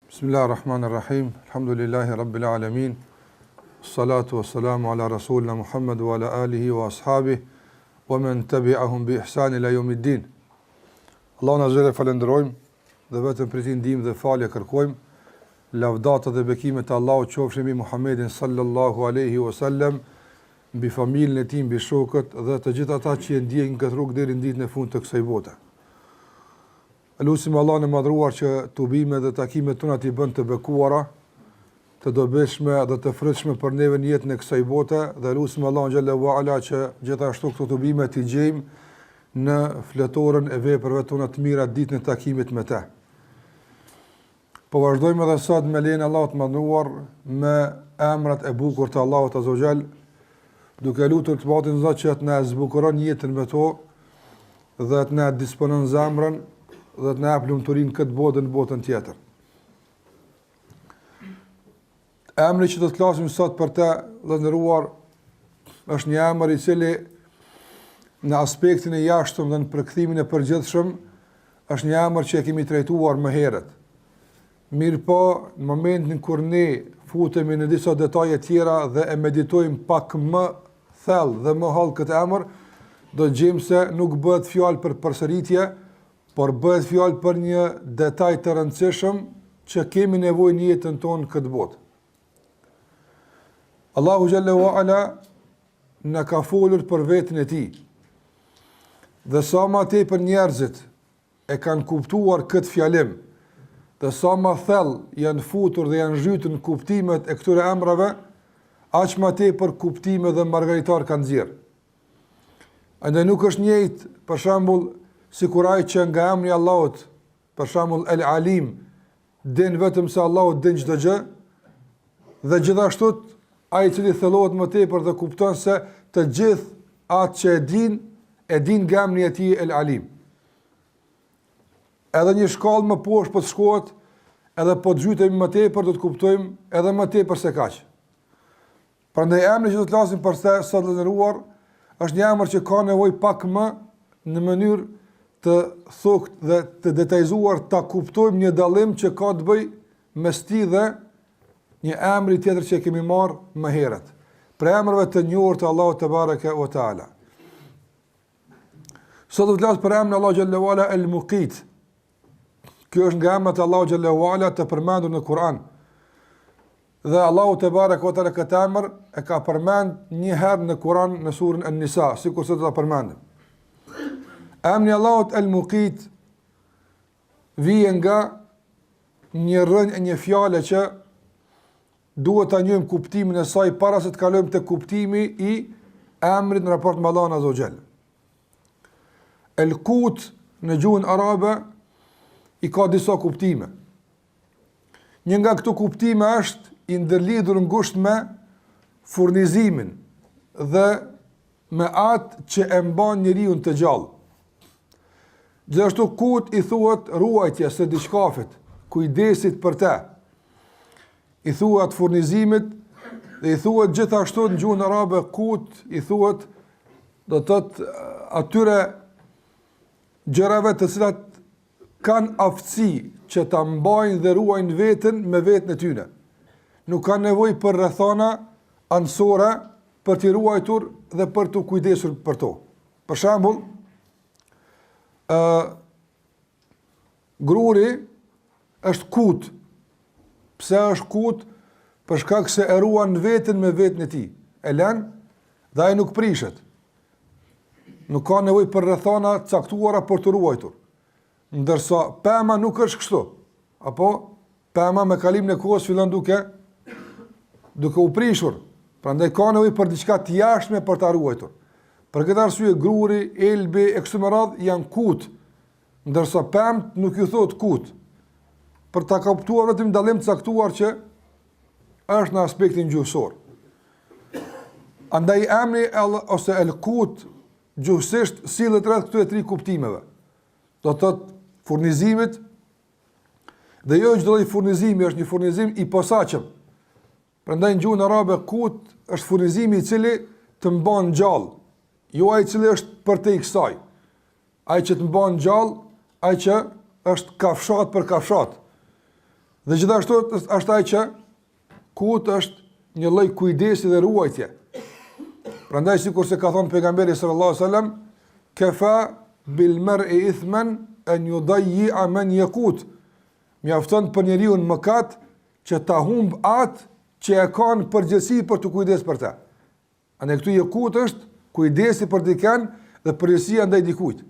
Bismillah ar-Rahman ar-Rahim, Alhamdulillahi Rabbil Alamin, Salatu wa salamu ala Rasulina Muhammed wa ala alihi wa ashabihi, wa men tabi'ahum bi ihsan ila yawmiddin. Allahun azze e falënderojmë dhe vetëm prej tij ndihmë dhe falje kërkojmë. Lavdatat dhe bekimet e Allahut qofshin mbi Muhammedin sallallahu alaihi wasallam, mbi familjen e tij, mbi shokët dhe të gjithë ata që e ndjekin këtë rrugë deri në ditën e fundit të kësaj bote. E lusim Allahun e Madhëruar që tubimet dhe takimet tona t'i bën të bekuara, të dobishme dhe të frytshme për neve në jetën e kësaj bote dhe lusim Allahun xhelle ue ala që gjithashtu këto tubime t'i gjejmë në fletoren e veprave tona të mira ditën e takimit me të. Po vazhdojmë edhe sot me lejen e Allahut të Madhëruar me emrat e bukur të Allahut Azza wa Jall, duke lutur të Madhin Zot që të na zbukuron jetën me to dhe të na disponon zemrën dhe të na jap lumturinë në këtë botë dhe në botën tjetër. Emri që do të flasim sot për të, të nderuar, është një emër i cili në aspektin e jashtëm dhe në përkthimin e përgjithshëm është një emër që e kemi trajtuar më herët. Mirëpo, në momentin kur ne futemi në disa detaje tjera dhe e meditojmë pak më thellë dhe më hollë këtë emër, do të gjejmë se nuk bëhet fjalë për përsëritje, por bëhet fjalë për një detaj të rëndësishëm që kemi nevojë në jetën tonë në këtë botë. Allahu xhelle ue ala na ka folur për veten e tij. Dhe sa ma tepër njerëzit e kanë kuptuar këtë fjalim dhe sa ma thellë janë futur dhe janë zhytur në kuptimet e këtyre emrave, aq ma tepër kuptime dhe margaritar kanë nxjerrë. Andaj nuk është njëjtë, për shembull, sikur ai që nga emri i Allahut, për shembull El Alim, din vetëm se Allahu din çdo gjë, dhe gjithashtu ai i cili thellohet më tepër dhe kupton se të gjithë atë që e din, e din nga emri i tij El Alim. Edhe një shkallë më poshtë po të shkohet, edhe po të zhytemi më tepër do të kuptojmë edhe më tepër se kaq. Prandaj emri që do të flasim për të sot të nderuar është një emër që ka nevojë pak më në mënyrë të thuktë dhe të detajzuar ta kuptojmë një dallim që ka të bëjë mes tij dhe një emri tjetër që e kemi marrë më herët. Prej emrave të njohur të Allahut tebareke ve teala. Sot do të flas për emrin e Allahut xhelle ve ala El Muqit. Kjo është nga emrat e Allahut xhelle ve ala të përmendur në Kur'an. Dhe Allahu tebareke ve teala këtë emër e ka përmend një herë në Kur'an në surën An-Nisa, sikurse do ta përmendim. Emri i Allahut El Muqit vjen nga një rrënjë e një fjale që duhet ta njohim kuptimin e saj para se të kalojmë te kuptimi i emrit në raport me Allahun Azza wa Jall. El Kut në gjuhën arabe i ka disa kuptime. Një nga këto kuptime është i ndërlidhur ngushtë me furnizimin dhe me atë që e mban njeriun të gjallë. Gjithashtu kut i thuhet ruajtjes së diçkafit, kujdesit për të. I thuhet furnizimit dhe i thuhet gjithashtu në gjuhën arabe kut i thuhet do të thotë atyre gjërave të cilat kanë aftësi që ta mbajnë dhe ruajnë veten me veten e tyre. Nuk kanë nevojë për rrethana anësore për t'i ruajtur dhe për t'u kujdesur për to. Për shembull, ë gruri është kut. Pse është kut? Për shkak se e ruan veten me veten e tij. E lën dhe ai nuk prishet. Nuk ka nevojë për rrethana të caktuara për t'u ruajtur. Ndërsa pema nuk është kështu. Apo pema me kalimin e kohës fillon duke duke u prishur. Prandaj ka nevojë për diçka të jashtme për ta ruajtur. Për këtë arsye gruri, elbi e kështu me radhë janë kut, ndërsa pemët nuk ju thotë kut. Për ta kuptuar vetëm dallim të caktuar që është në aspektin gjuhësor. Andaj emri el, ose el kut gjuhësisht sillet rreth këtyre tri kuptimeve. Do të thotë furnizimit dhe jo çdo lloj furnizimi është një furnizim i posaçëm. Prandaj në gjuhën arabe kut është furnizimi i cili të mban gjallë, jo ai i cili është përtej kësaj. Ai që të mban gjallë, ai që është kafshat për kafshat. Dhe gjithashtu është ai që kut është një lloj kujdesi dhe ruajtje. Prandaj sikurse ka thënë pejgamberi sallallahu alajhi wasallam, "Kafa bil mar'i ithman an yudayya man yaqut." Mjafton për njeriun mëkat që ta humb atë që e ka në përgjegjësi për t'u kujdes për të. Andaj këtu jekut është kujdesi për dikën dhe përgjegjësia ndaj dikujt.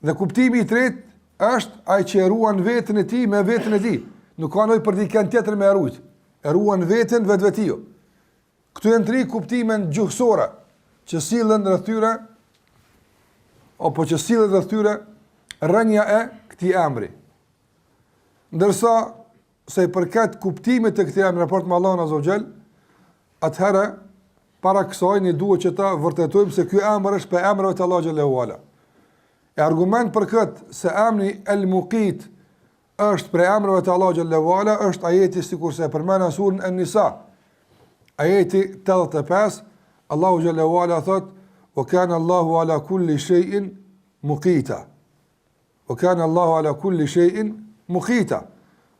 Dhe kuptimi i tretë është ai që e ruan veten e tij me veten e tij. Nuk ka nevojë për dikën tjetër me e rujt. E ruan veten vetvetiu. Këtu janë tri kuptime gjuhësore që sillen rreth tyre apo që sillet rreth tyre rrënja e këtij emri. Ndërsa sa i përket kuptimit të këtij emri në raport me Allahun Azza wa Jall, atëherë para kësaj ne duhet që ta vërtetojmë se ky emër është prej emrave të Allahut xhelle ue ala. E argument për këtë se emri El Muqit është prej emrave të Allahut xhelle ue ala është ajeti sikurse e përmenda në surën An-Nisa. Ajeti 85, Allahu xhelle ue ala thotë: "Wa kana Allahu ala kulli shay'in muqita." Wa kana Allahu ala kulli shay'in muqita.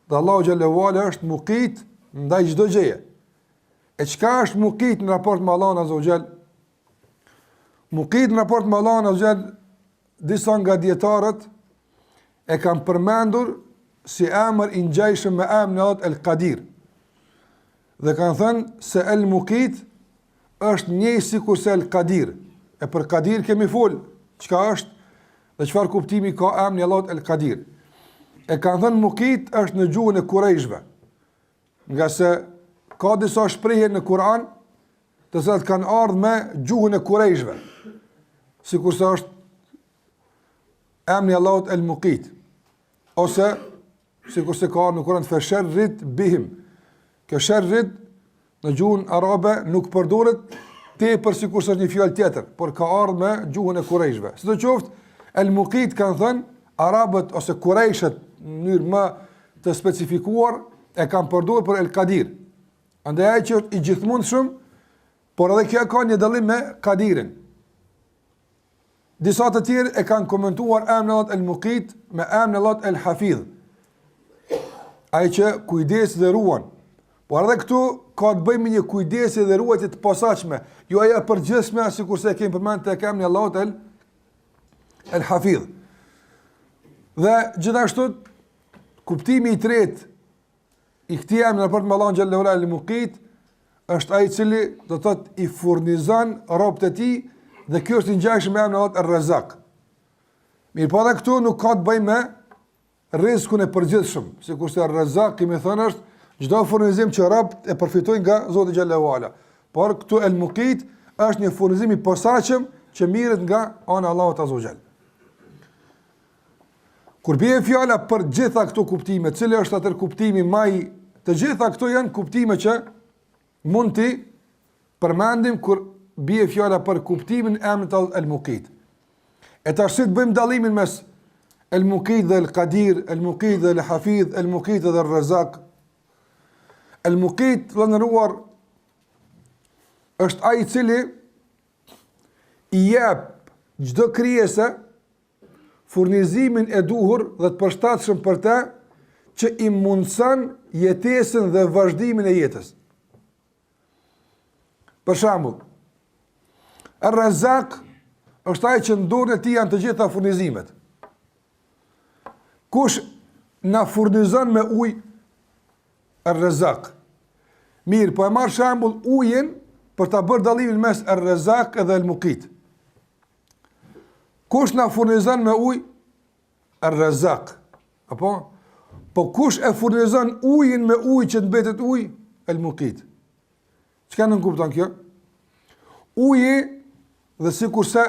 Dhe Allahu xhelle ue ala është muqit ndaj çdo gjëje. E çka është muqit në raport me Allahun azza wa jall? Muqit në raport me Allahun azza wa jall disa nga dijetarët e kanë përmendur si emër i ngjashëm me emrin e Allahut El Qadir. Dhe kanë thënë se El Muqit është njëjtë sikurse El Kadir. E për Kadir kemi fol, çka është dhe çfarë kuptimi ka emri i Allahut El Kadir. E kanë thënë Mukit është në gjuhën e Kurejshve. Ngase ka disa shprehje në Kur'an të cilat kanë ardhur me gjuhën e Kurejshve. Sikurse është emri i Allahut El Mukit ose sikurse ka ardhur në Kur'an fesherrid bihim. Kjo sherrid në gjuhën arabe nuk përdoret tepër sikurse është një fjalë tjetër, por ka ardhur me gjuhën e kurejshve. Sidoqoftë, El Muqit kanë thënë arabët ose kurejshët në mënyrë më të specifikuar e kanë përdorur për El Kadir. Andaj ai që është i gjithëmundshëm, por edhe kjo ka një dallim me Kadirin. Disa të tjerë e kanë komentuar emrin e Allahut El Muqit me emrin e Allahut El Hafidh. Ai që kujdeset dhe ruan. Por edhe këtu ka të bëjë me një kujdesje dhe ruajtje të posaçme, jo ajo e përgjithshme sikurse e kemi përmendur tek emri i Allahut El El Hafidh. Dhe gjithashtu kuptimi i tretë i këtij emri në raport me Allahun xhelle ue ala El Muqit është ai i cili do të thotë i furnizon robët e tij dhe kjo është i ngjashëm me emrin e Allahut Er-Rezak. Mirëpo edhe këtu nuk ka të bëjë me rrizkun e përgjithshëm, sikurse Er-Rezak kemi thënë është çdo furnizim që robët e përfitojnë nga Zoti xhelle ue ala. Por këtu El Muqit është një furnizim i posaçëm që merret nga ana e Allahut azze ue xhel. Kur bie fjala për gjitha këto kuptime, cili është atëherë kuptimi më i të gjitha këto janë kuptime që mund t'i përmendim kur bie fjala për kuptimin e emrit El Muqit. E tash si të bëjmë dallimin mes El Muqit dhe El Qadir, El Muqit dhe El Hafidh, El Muqit dhe El Razak. El Muqit, të nderuar, është ai i cili i jep çdo krijese furnizimin e duhur dhe të përshtatshëm për të që i mundëson jetesën dhe vazhdimin e jetës. Për shembull, Er-Rezak është ai që në dorën e tij janë të gjitha furnizimet. Kush na furnizon me ujë? Er-Rezak. Mirë, po e marr shembull ujin për ta bërë dallimin mes Er-Rezak dhe El-Mukit. Kush na furnizon me ujë? Er-Rezak. Apo? Po kush e furnizon ujin me ujë që të mbetet ujë? El Mukit. Çka nënkupton kjo? Uji dhe sikurse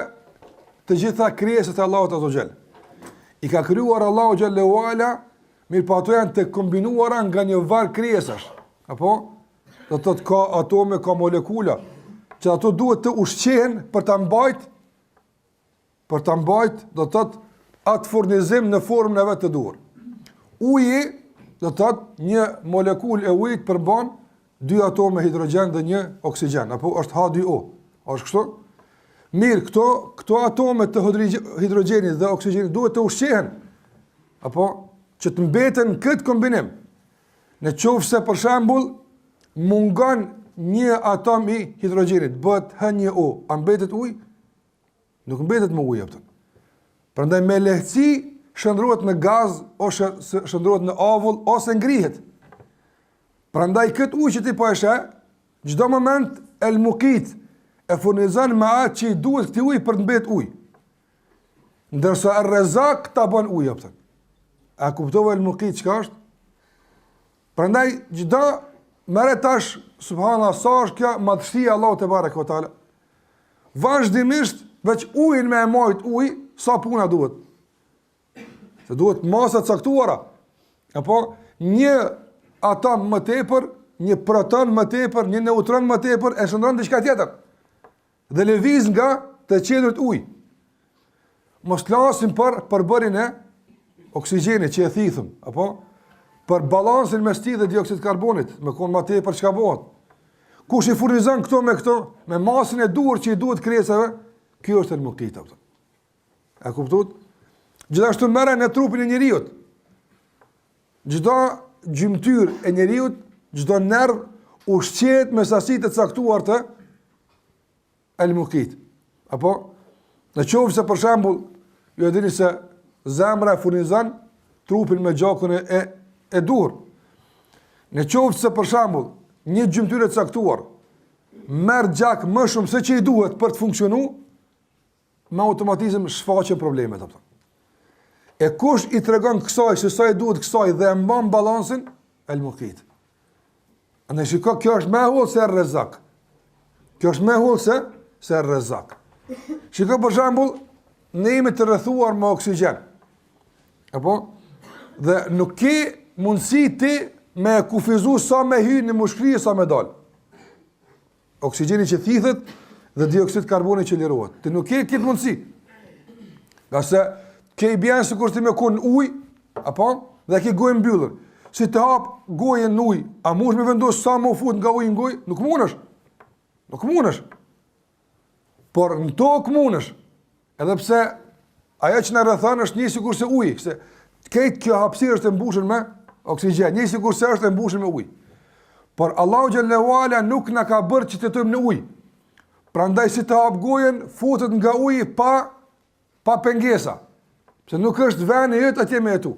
të gjitha krijesat e Allahut azze ue xhel. I ka krijuar Allahu xhelle ue ala, mirëpo ato janë të kombinuara nga një varg krijesash. Apo? Do të thotë ka atome, ka molekula, që ato duhet të ushqehen për ta mbajt, për ta mbajt, do të thotë atë furnizim në formën e vet të duhur. Uji, do të thotë një molekulë e ujit përmban dy atome hidrogjen dhe një oksigjen, apo është H2O. Është kështu? Mirë, këto këto atome të hidrogjenit dhe oksigjenit duhet të ushqehen. Apo që të mbeten në këtë kombinim. Në qoftë se për shembull mungon një atom i hidrogjenit, bëhet H1O, a mbetet ujë? Nuk mbetet më ujë, a kupton. Prandaj me lehtësi shndërrohet në gaz ose shndërrohet në avull ose ngrihet. Prandaj këtë ujë që ti po e sheh, çdo moment El Mukit e furnizon me atë që i duhet këtij uji për të mbet ujë. Ndërsa El Rezak ta bën ujë, a kupton. A kuptove El Mukit çka është? Prandaj çdo merre tash subhanallah sa është kjo madhështia e Allahut tebareke ve teala. Vazhdimisht veç ujin me e majt ujë, sa puna duhet. Se duhet masa të caktuara. Apo një atom më tepër, një proton më tepër, një neutron më tepër e shndërron diçka tjetër. Dhe lëviz nga të qenurit ujë. Mos flasim për përbërjen e oksigjenit që e thithëm, apo për balansin mes tij dhe dioksid karbonit, me kon më tepër çka bëhet. Kush i furnizon këto me këto, me masën e duhur që i duhet krijesave, kjo është El Mukit, apo. E kuptuat? Gjithashtu merre në trupin e njeriut. Çdo gjymtyrë e njeriut, çdo nerv ushqehet me sasi të caktuar të El Mukit. Apo në qoftë se për shembull ju e dini se zemra e furnizon trupin me gjakun e e, e duhur. Në qoftë se për shembull një gjymtyrë e caktuar merr gjak më shumë se që i duhet për të funksionuar, me automatizëm shfaqen problemet apo. E kush i tregon kësaj se sa i duhet kësaj dhe e mban balansin? El Mukit. Andaj shiko, kjo është më e hollë se Rezak. Kjo është më e hollë se se Rezak. Shiko për shembull, ne jemi të rrethuar me oksigjen. Apo dhe nuk ke mundësi ti me kufizu sa me hy në mushkri e sa me dal. Oksigjeni që thithet dhe dioksid karboni që lirohet. Ti nuk ke këtë mundësi. Ngase ke i bjen sikur ti me kon në ujë, apo dhe ke gojën mbyllur. Si të hap gojën në ujë, a mundesh me vendos sa me u fut nga uji në gojë? Nuk mundesh. Nuk mundesh. Por në tokë mundesh. Edhe pse ajo që na rrethon është një sikurse uji, se krejt kjo hapësirë është e mbushur me oksigjen, një sikurse është e mbushur me ujë. Por Allahu xhelle ue ala nuk na ka bërë që të jetojmë në ujë. Prandaj si të hap gojën, futet nga uji pa pa pengesa. Pse nuk është vendi yt atje me jetu.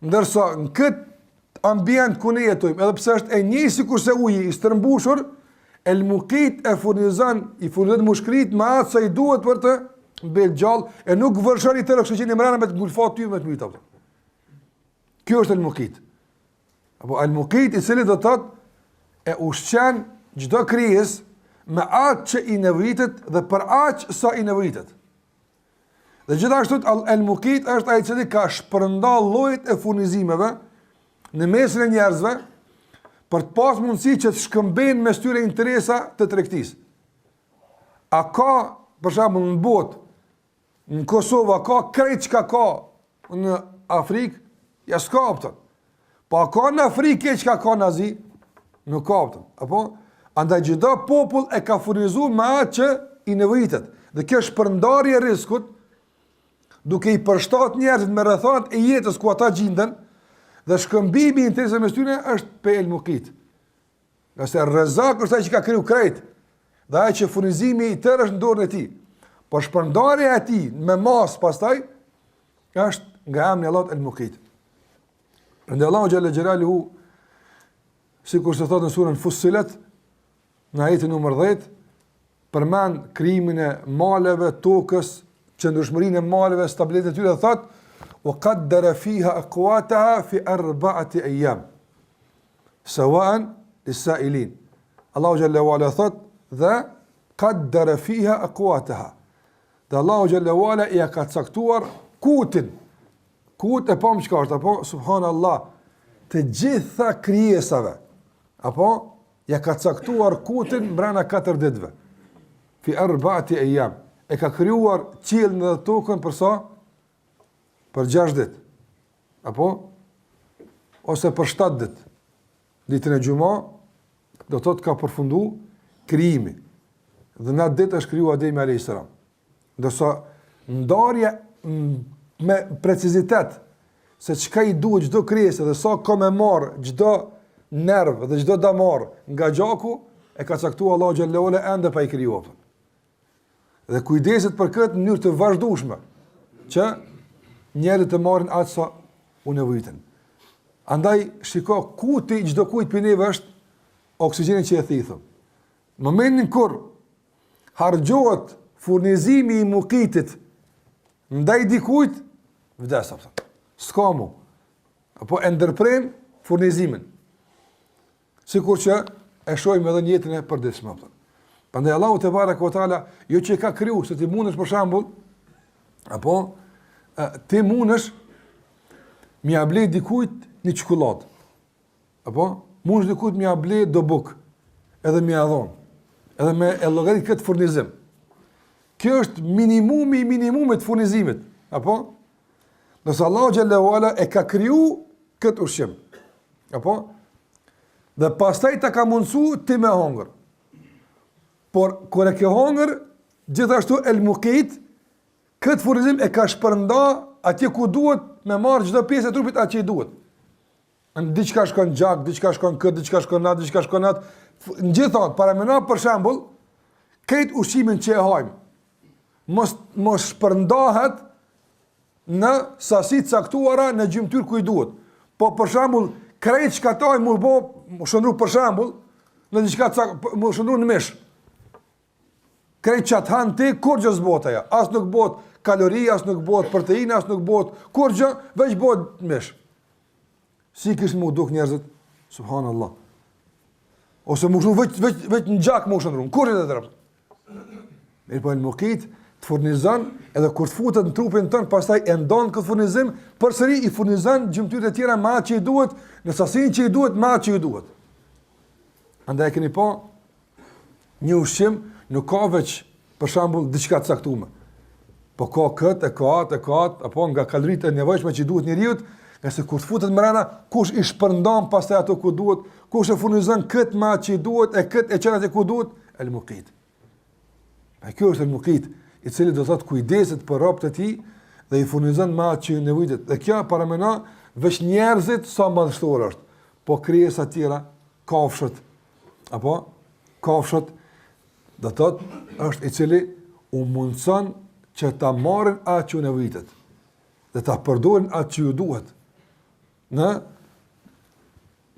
Ndërsa në këtë ambient ku ne jetojmë, edhe pse është e njëjtë sikurse uji i stërmbushur, El Mukit e furnizon, i furnizon mushkëritë me atë sa i duhet për të mbet gjallë e nuk vërshon i tërë oksigjeni mrena me të ngulfat ty me të myt apo. Kjo është El Mukit. Apo El Mukit i cili do të thotë e ushqen çdo krijesë me atë që i nevojitet dhe për aq sa i nevojitet. Dhe gjithashtu El Mukit është ai i cili ka shpërnda llojet e furnizimeve në mesin e njerëzve për të pas mundësi që të shkëmbejnë mes tyre interesa të tregtisë. A ka, për shembull, në botë, në Kosovë, a ka krejt çka ka në Afrikë? Ja s'ka, kupton. Po a ka në Afrikë krejt çka ka në Azi? Nuk ka, kupton. Apo? Andaj çdo popull e ka furnizu me atë që i nevojitet. Dhe kjo shpërndarje e rrizkut, duke i përshtat njerëzit me rrethanat e jetës ku ata gjinden, dhe shkëmbimi i interesave mes tyre është pe El Mukit. Ngase Rezak është ai që ka kriju krejt, dhe ai që furnizimi i tërë është në dorën e tij. Por shpërndarja e tij me masë pastaj, është nga emri i Allahut El Mukit. Prandaj Allahu xhelle xhelaluhu, sikurse thotë në surën Fussilet, në ajetin numër 10, përmend krijimin e maleve, tokës, qëndrueshmërinë e maleve, stabilitetin e tyre dhe thotë: "Wa qaddara fiha aqwataha fi arba'ati ayyam." Sawa'an lis-sa'ilin. Allahu xhelle ue ala thotë dhe qaddara fiha aqwataha. Dhe Allahu xhelle ue ala ia ka caktuar kutin. Kut e pamë çka është apo subhanallah të gjitha krijesave. Apo ia ka caktuar kutin mbrenda 4 ditëve. Fi arba'ati ayyam. E ka krijuar qiellin dhe tokën për sa? Për 6 ditë. Apo ose për 7 ditë. Ditën e xhuma do të thotë ka përfundu krijimi. Dhe në atë ditë është kriju Ademi alayhis salam. Ndërsa ndarja me precizitet. se çka i duhet çdo krijese dhe sa ka me marr çdo nerv dhe çdo damar nga gjaku, e ka caktuar Allahu xhelle ue ala ende pa i krijuar. Dhe kujdeset për këtë në mënyrë të vazhdueshme që njerëzit të marrin atë sa u nevojiten. Andaj shiko kuti i çdokujt prej neve është oksigjeni që e thithëm. Në momentin kur harxhohet furnizimi i mukitit ndaj dikujt, vdes apo. S'ka mu. Apo e ndërpren furnizimin. Sikur që e shohim edhe në jetën e përditshme apo. Prandaj Allahu tebareke ve teala jo që e ka kriju se ti mundesh për shembull apo e, ti mundesh me ia ble dikujt një çokollatë. Apo mundesh dikujt me ia ble do bukë edhe me ia dhon. Edhe me e llogarit këtë furnizim. Kjo është minimumi i minimumit të furnizimit. Apo Ndërsa Allahu xhelle ue ala e ka kriju këtë ushqim. Apo? Dhe pastaj ta ka mundësu ti me hongër. Por, kur e ke hongër, gjithashtu el mukit, këtë furnizim e ka shpërnda atje ku duhet me marrë çdo pjesë e trupit atë që i duhet. Në diçka shkon gjak, diçka shkon këtë, diçka shkon atë, diçka shkon atë. Në gjithë atë, paramendo për shembull, krejt ushqimin që e hajmë, mos, mos shpërndahet në sasi të caktuara në gjymtyrë ku i duhet. Po për shembull, krejt çka të hajmë mu bo, mu shndërru për shembull, në diçka të mu shndërru në mish. Krejt çka të han ti, kurgjë s'bohet ajo. As nuk bohet kalori, as nuk bohet protein, as nuk bohet kurgjë, veç bohet mish. Si kish m'u duk njerëzit? Subhanallah. Ose mu shndërru veç, veç, veç në gjak mu shndërru, kurgjë të tërë. Mirëpo el mukit të furnizon edhe kur të futet në trupin tënd, pastaj e ndon këtë furnizim, përsëri i furnizon gjymtyrët e tjera me atë që i duhet, në sasinë që i duhet, me atë që i duhet. Andaj e keni pa një ushqim nuk ka veç për shembull diçka të caktuar. Po ka këtë, e ka atë, e ka atë, apo nga kaloritë e nevojshme që i duhet njeriut, ngase kur të futet mrena, kush i shpërndan pastaj ato ku duhet, kush e furnizon këtë me atë që i duhet, e këtë e çon aty ku duhet, el mukit. E kjo është el mukit, i cili do të thotë kujdeset për robët e tij dhe i furnizon me atë që i nevojitet. Dhe kjo paramendo veç njerëzit sa madhështor është, po krijesa tjera, kafshët, apo kafshët do të thotë është i cili u mundson që ta marrin atë që u nevojitet dhe ta përdorin atë që ju duhet në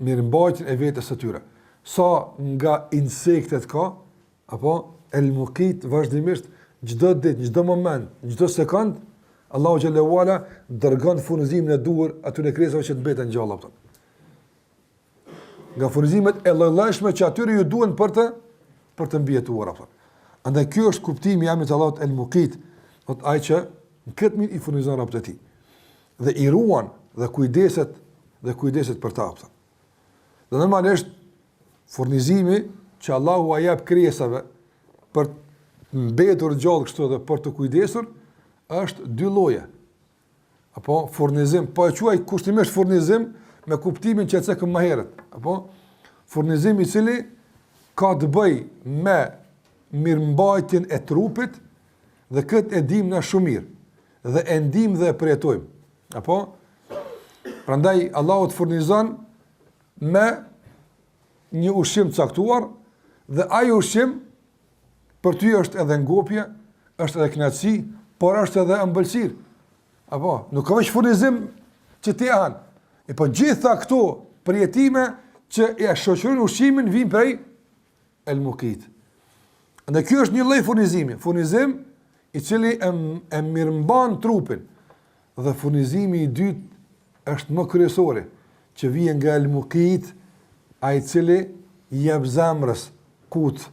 mirëmbajtjen e vetes së tyre. Sa nga insektet ka, apo el mukit vazhdimisht çdo ditë, çdo moment, çdo sekond, Allahu xhelle ue ala dërgon furnizimin e duhur atyre krijesave që të mbeten gjallë apo. Nga furnizimet e lloj-llojshme që atyre ju duhen për të për të mbijetuar apo. Andaj ky është kuptimi i emrit të Allahut El Mukit, do të ai që në këtë mënyrë i furnizon robët e tij dhe i ruan dhe kujdeset dhe kujdeset për ta apo. Dhe normalisht furnizimi që Allahu ua jep krijesave për të mbetur gjallë kështu dhe për t'u kujdesur është dy lloje. Apo furnizim, po e quaj kushtimisht furnizim me kuptimin që e cekëm më herët. Apo furnizim i cili ka të bëjë me mirëmbajtjen e trupit dhe këtë e dimë na shumë mirë dhe e ndimë dhe e përjetojmë. Apo prandaj Allahu të furnizon me një ushqim të caktuar dhe ai ushqim për ty është edhe ngopje, është edhe kënaqësi, por është edhe ëmbëlsirë. Apo, nuk ka veç furnizim që ti e han. E po gjitha këto përjetime që e shoqërojnë ushqimin vijnë prej El Mukit. Dhe kjo është një lloj furnizimi, furnizim i cili e, e mirëmban trupin. Dhe furnizimi i dytë është më kryesori, që vjen nga El Mukit, ai i cili i jep zemrës kut,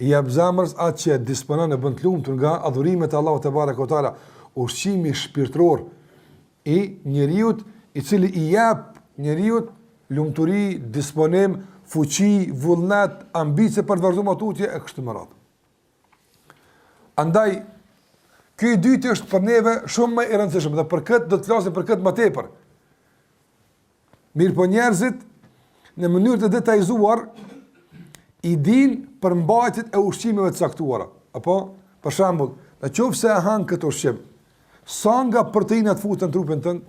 i jep zemrës atë që e disponon e bën të lumtur nga adhurimet e Allahut tebareke ve teala, ushqimi shpirtëror i njeriut, i cili i jep njeriut lumturi, disponim, fuqi, vullnet, ambicie për të vazhduar më tutje e kështu me radhë. Andaj ky i dyti është për neve shumë më i rëndësishëm dhe për këtë do të flasim për këtë më tepër. Mirëpo njerëzit në mënyrë të detajzuar i dinë përmbajtjet e ushqimeve të caktuara. Apo, për shembull, në qoftë se e han këtë ushqim, sa nga proteinat futen në trupin tënd?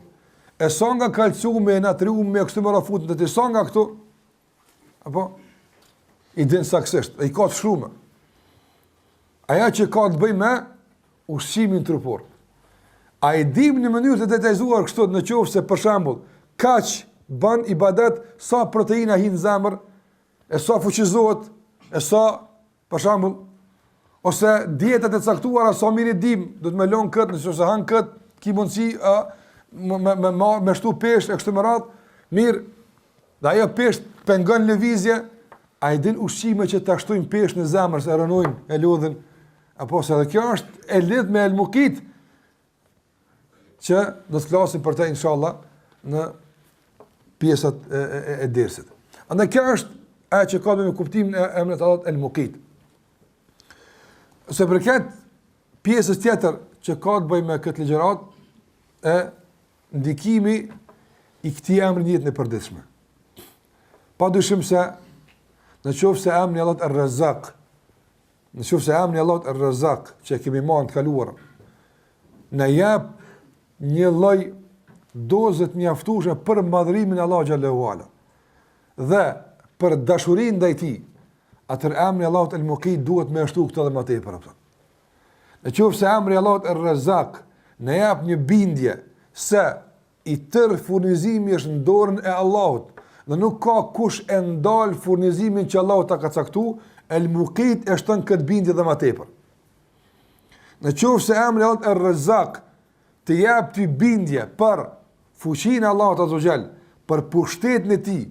E sa nga kalciumi e natriumi e kështu me radhë futen te ti, sa nga këto? Apo? I din saksisht, e i ka të shkrume. Ajo që ka të bëjë me ushqimin trupor. A i dim në mënyrë të detajzuar kështu në qoftë se për shembull, kaq bën ibadet, sa proteina hin në zemër, e sa fuqizohet, e sa Për shembull, ose dietat e caktuara sa mirë i dim, duhet me lon kët, nëse han kët, ki mundsi ë me me me marr me shtu peshë e kështu me radh, mirë. Dhe ajo peshë pengon lëvizje, a i din ushqime që ta shtojnë peshë në zemër, se e rënojnë, e lodhin, apo se edhe kjo është e lidhur me El Mukit, që do të flasim për të inshallah në pjesët e, e, e dersit. Andaj kjo është ajo që ka të bëjë me kuptimin e emrit të Allahut El Mukit. Sa i përket pjesës tjetër që ka të bëjë me këtë ligjëratë e ndikimi i këtij emri në jetën e përditshme. Pa dyshim se në qoftë se emri i Allahut Er-Rezak Në qoftë se emri i Allahut Er-Rezak, që e kemi marrë në të kaluarën, na jep një lloj doze të mjaftueshme për madhërimin e Allahut xhelle ue ala. Dhe për dashurinë ndaj tij, atëherë emri i Allahut El Mukit duhet me shtu këtë edhe më tepër apo. Në qoftë se emri i Allahut Er-Rezak na jep një bindje se I tërë furnizimi është në dorën e Allahut dhe nuk ka kush e ndal furnizimin që Allahu ta ka caktu, El Mukit e shton këtë bindje dhe më tepër. Në qoftë se emri i Allahut Er-Rezak të jep ty bindje për fuqinë e Allahut Azze ue Xhel, për pushtetin e tij,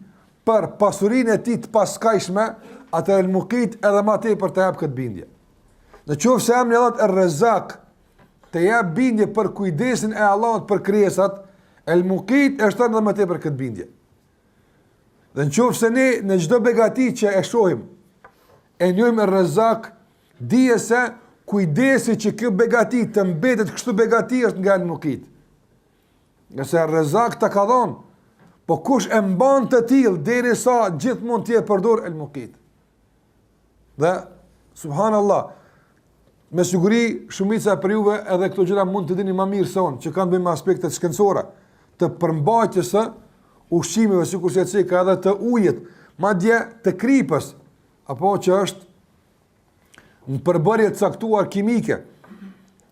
për pasurinë e tij të paskajshme, atëherë El Mukit edhe më tepër të jep këtë bindje. Në qoftë se emri i Allahut Er-Rezak të jep bindje për kujdesin e Allahut për krijesat, El Mukit e shton edhe më tepër këtë bindje. Dhe në qoftë se ne në çdo begati që e shohim, e njohim Er-Rezak, dije se kujdesi që kjo begati të mbetet kështu begati është nga El Mukit. Ngase Er-Rezak ta ka dhonë, po kush e mban të tillë derisa gjithmonë ti e përdor El Mukit. Dhe, subhanallah, me siguri shumica prej juve edhe këto gjëra mund të dini më mirë se unë, që kanë të bëjnë me aspektet shkencore, të përmbajtjes së ushqimeve, sikurse e ceka edhe të ujit, madje të kripës, apo që është në përbërje të caktuar kimike.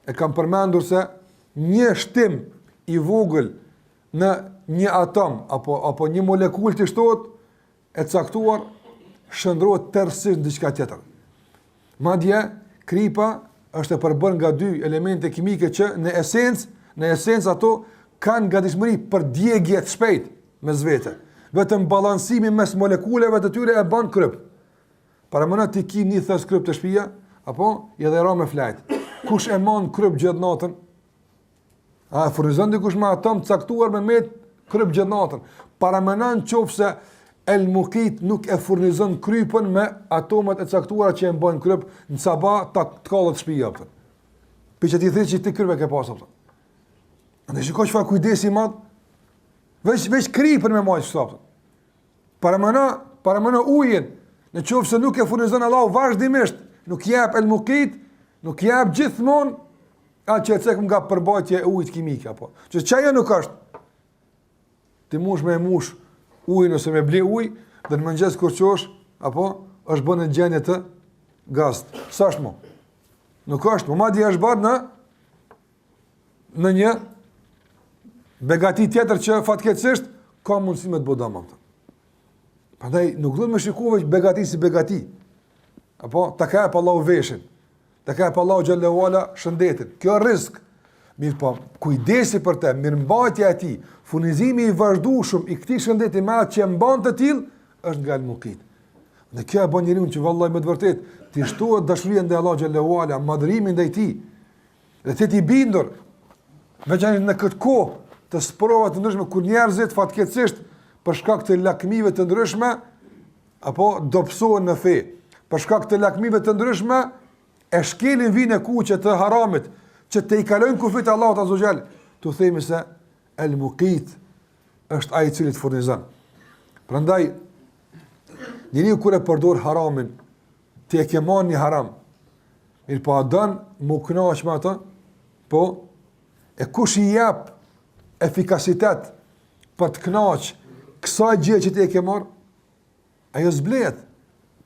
E kam përmendur se një shtim i vogël në një atom apo apo një molekulë të shtohet e caktuar shndërrohet tërësisht në diçka tjetër. Madje kripa është e përbërë nga dy elemente kimike që në esencë, në esencë ato kanë gatishmëri për djegie të shpejtë mes vete. Vetëm balansimi mes molekulave të tyre e bën kryp. Paramendo ti ki një thes kryp te shtëpia, apo edhe ra me flajt. Kush e man kryp gjithë natën? A e furnizon dikush me atom të caktuar me met kryp gjithë natën. Paramendo në qoftë se El Mukit nuk e furnizon krypën me atomet e caktuara që e mbajnë kryp në sabah të të kallet shpia. Për. Për që ti thirë që ti kryp e ke pasë. Për. Në shiko çfarë kujdesi i madh, veç, veç krypën me majtë shëtë. Paramendo, paramendo ujin, në qoftë se nuk e furnizon Allahu vazhdimisht, nuk jep El Mukit, nuk jep gjithmonë Atë që e cekëm nga përbajtja e ujit kimike, apo. Që qajo nuk është. Ti mush me e mush ujin ose me ble ujë, dhe në mëngjes kur çohesh, apo, është bërë në gjendje të gaztë. S'është mo? Nuk është mo, madje është bërë në, në një begati tjetër që fatkeqësisht ka mundësi me të bo dëm. Prandaj nuk duhet me shiku veç begati si begati. Apo, ta ka jep Allahu veshin. Ta ka jep Allahu xhelle ue ala shëndetin. Kjo është rrizk. Mirëpo, kujdesi për të, mirëmbajtja e tij, furnizimi i vazhdueshëm i këtij shëndeti me atë që e mban të tillë, është nga El Mukit. Dhe kjo e bën njeriun që vallahi me të vërtetë t'i shtohet dashuria ndaj Allahut xhelle ue ala, madhërimi ndaj tij. Dhe të jetë i bindur veçanërisht në këtë kohë të sprovave të ndryshme kur njerëzit fatkeqësisht për shkak të lakmive të ndryshme apo dobësohen në fe, për shkak të lakmive të ndryshme, e shkelin vijën e kuqe të haramit, që të i kalojnë kufijtë e Allahut azze ue xhel, t'u themi se El Mukit është ai i cili të furnizon. Prandaj, njeriu kur e përdor haramin, ti e ke marrë një haram, mirëpo a don m'u knaq me atë, po, e kush i jep efikasitet. për të kënaq kësaj gjëje që ti e ke marr? Ajo s'blehet.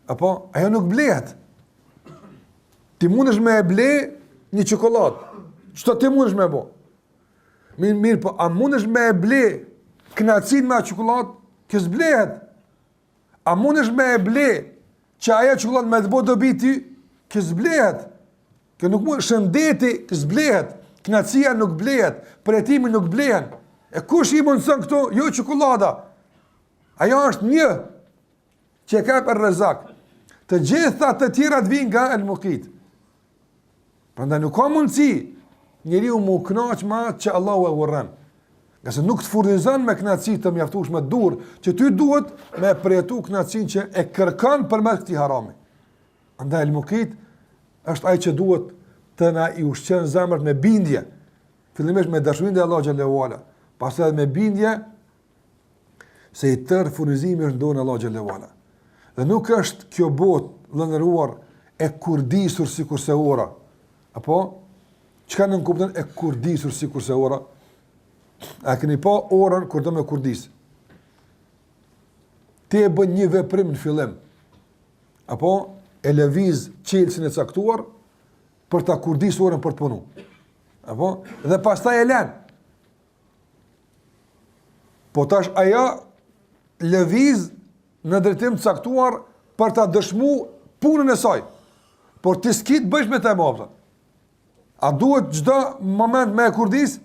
Apo ajo nuk blehet. Ti mundesh me e ble një çokollatë. Qëto ti mundesh me e bo? Mirë, mirë, po a mundesh me e ble kënaqësinë me atë çokollatë? Kjo s'blehet. A mundesh me e ble që ajo çokollatë me të bo dobi ty? Kjo s'blehet. Kjo nuk mund, shëndeti s'blehet, kënaqësia nuk blehet, përjetimi nuk blehen. E kush i mundëson këto? Jo çokollada. Ajo është një që e ka Er-Rezak. Të gjitha të tjerat vijnë nga El Mukit. Prandaj nuk ka mundësi njeriu m'u kënaq me atë që Allahu e urren. Ngase nuk të furnizon me kënaqësi të mjaftueshme dur, që ty duhet me përjetu kënaqësinë që e kërkon përmes këtij harami. Andaj El Mukit është ai që duhet të na i ushqen zemrat me bindje, fillimisht me dashurinë ndaj Allahut xhelle ue ala, pastaj edhe me bindje se i tërë furnizimi është në dorën e Allahut xhelle ue ala. Dhe nuk është kjo botë të nderuar e kurdisur sikurse ora. Apo çka nënkupton e kurdisur sikurse ora? A keni pa orën kur do me kurdis? Ti e bën një veprim në fillim. Apo e lëviz çelësin e caktuar për ta kurdis orën për të punu. Apo dhe pastaj e lën. Po tash ajo lëviz në drejtim të caktuar për ta dëshmu punën e saj. Por ti s'ki të bësh me të më opëtën. A duhet çdo moment me e kurdis?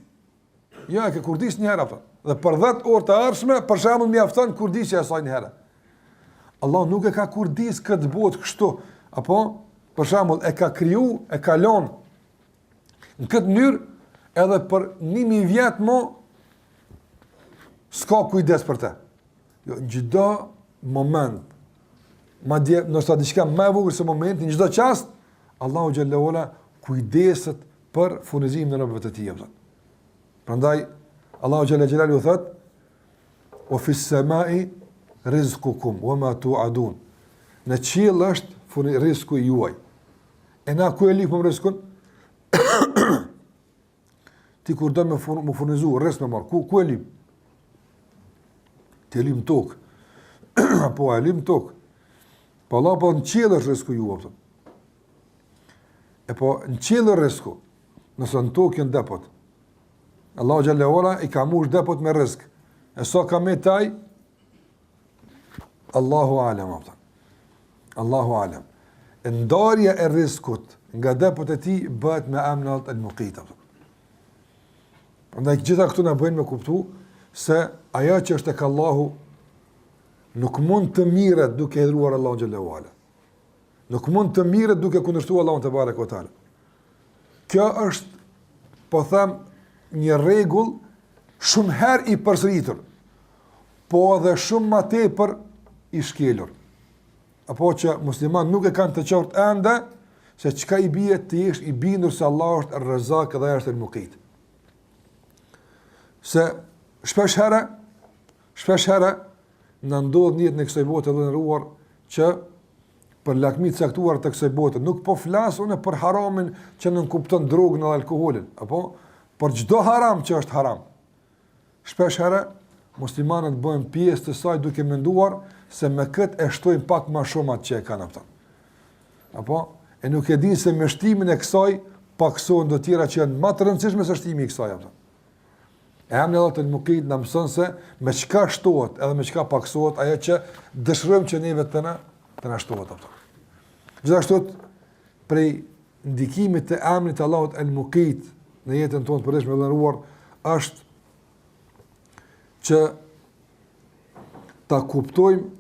Jo, e ke kurdis një herë, apëtën. Dhe për 10 orë të ardhshme, për shembull mjafton kurdisja e saj një herë. Allah nuk e ka kurdis këtë botë kështu, apo për shembull e ka kriju, e ka lon Në këtë mënyrë, edhe për 1000 vjet mo, s'ka kujdes për te. Jo, në çdo moment, madje ndoshta diçka më e vogël se momenti, në çdo çast, Allahu xhelle ue ala kujdeset për furnizimin e robëve të tij. Prandaj, Allahu xhelle xhelaluhu thotë, Wa fi samai rizqukum wa ma tu'adun. Në qiell është furni rizku i juaj. E na ku e lypim rizkun? Ti kur do me furn, me furnizu, rizk me marrë, ku, ku e lyp? Ti e lyp në tokë. po, e lyp në tokë. Po Allah po në qiell është rizku juaj, po. E po, në qiell është rizku, nëse në tokë janë depot. Allahu xhelle ue ala i ka mush depot me rizk. E sa ka me taj? Allahu alem, apëtën. Allahu alem. E ndarja e rizkut nga depot e tij bëhet me emrin El Mukit, apëtën. Prandaj gjitha këto na bëjnë me kuptu se ajo që është tek Allahu nuk mund të mirret duke hidhruar Allahun xhelle ue ala. Nuk mund të mirret duke kundërshtuar Allahun tebareke ue teala. Kjo është, po them, një rregull shumë herë i përsëritur, po edhe shumë ma tepër i shkelur. Apo që muslimanët nuk e kanë të qartë ende se çka i bie të jesh i bindur se Allahu është Er-Rezak dhe është El-Mukit. Se shpesh herë, shpesh herë na ndodh në jetën e kësaj bote të nderuar që për lakmi të caktuar të kësaj bote, nuk po flas unë për haramin që nënkupton drogën dhe alkoholin, apo për çdo haram që është haram. Shpesh herë muslimanët bëhen pjesë të saj duke menduar se me këtë e shtojnë pak më shumë atë që e kanë apo. Apo e nuk e dinë se me shtimin e kësaj pakësohen do tjera që janë më të rëndësishme se shtimi i kësaj apo. E emri i Allahut El Mukit na mëson se me çka shtohet edhe me çka pakësohet ajo që dëshirojmë që neve të na të na shtohet apo. Gjithashtu prej ndikimit të emrit të Allahut El Mukit në jetën tonë të përditshme të nderuar është që ta kuptojmë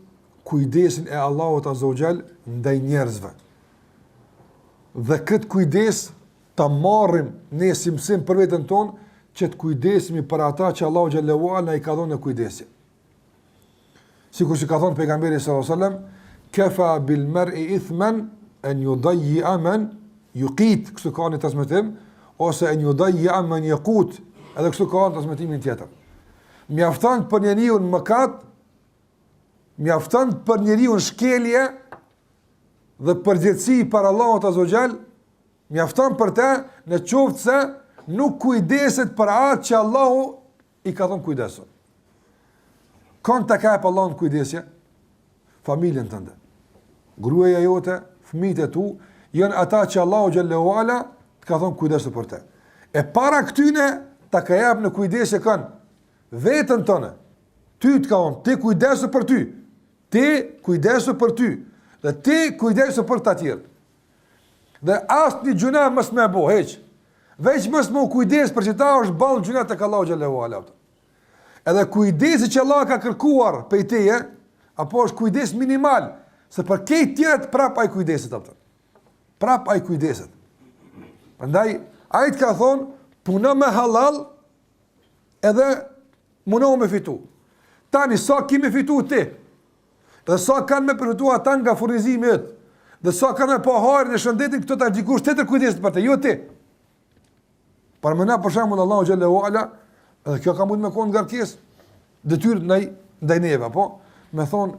kujdesin e Allahut Azza wa Jall ndaj njerëzve. Dhe këtë kujdes ta marrim ne si mësim për veten tonë që të kujdesemi për ata që Allahu xhelle ue ala na i ka dhënë në kujdesje. Sikur që ka thënë pejgamberi sallallahu alajhi wasallam, "Kafa bil mar'i ithman an yudayya man yuqit", kështu ka në transmetim, ose an yudayya man yaqut, edhe kështu ka në transmetimin tjetër. Mjafton për njeriun mëkat, mjafton për njeriun shkelje dhe përgjegjësi para Allahut azza wa jall Mjafton për të në qoftë se nuk kujdeset për atë që Allahu i ka thënë kujdesu. Kon ta ka jep Allahu në kujdesje? Familjen tënde. Gruaja jote, fëmijët e tu, janë ata që Allahu xhelle ue ala të ka thonë kujdesu për te. E para këtyne ta ka jep në kujdesje kënd? Veten tënde. Ty të ka thonë, ti kujdesu për ty. Ti kujdesu për ty. Dhe ti kujdesu për të tjerë. Dhe asnjë gjynah mos me bo, hiç. Veç mos me u kujdes për qëta është boll gjynah tek Allahu xhelle ue ala. Edhe kujdesi që Allah ka kërkuar prej teje, apo është kujdes minimal, se për krejt tjerat prap ai kujdeset, apo. Prap ai kujdeset. Prandaj, ai të ka thonë, puno me hallall, edhe munohu me fitu. Tani, sa ki me fitu ti? Dhe sa kanë me përfitu ata nga furnizimi yt? Dhe sa kanë me pa hajrin e shëndetin, këto tash dikush tjetër kujdeset për te, jo ti. Paramendo për shembull Allahu xhelle ue ala, edhe kjo ka mund me konë ngarkesë, detyrë ndaj, ndaj neve, po? Me thonë,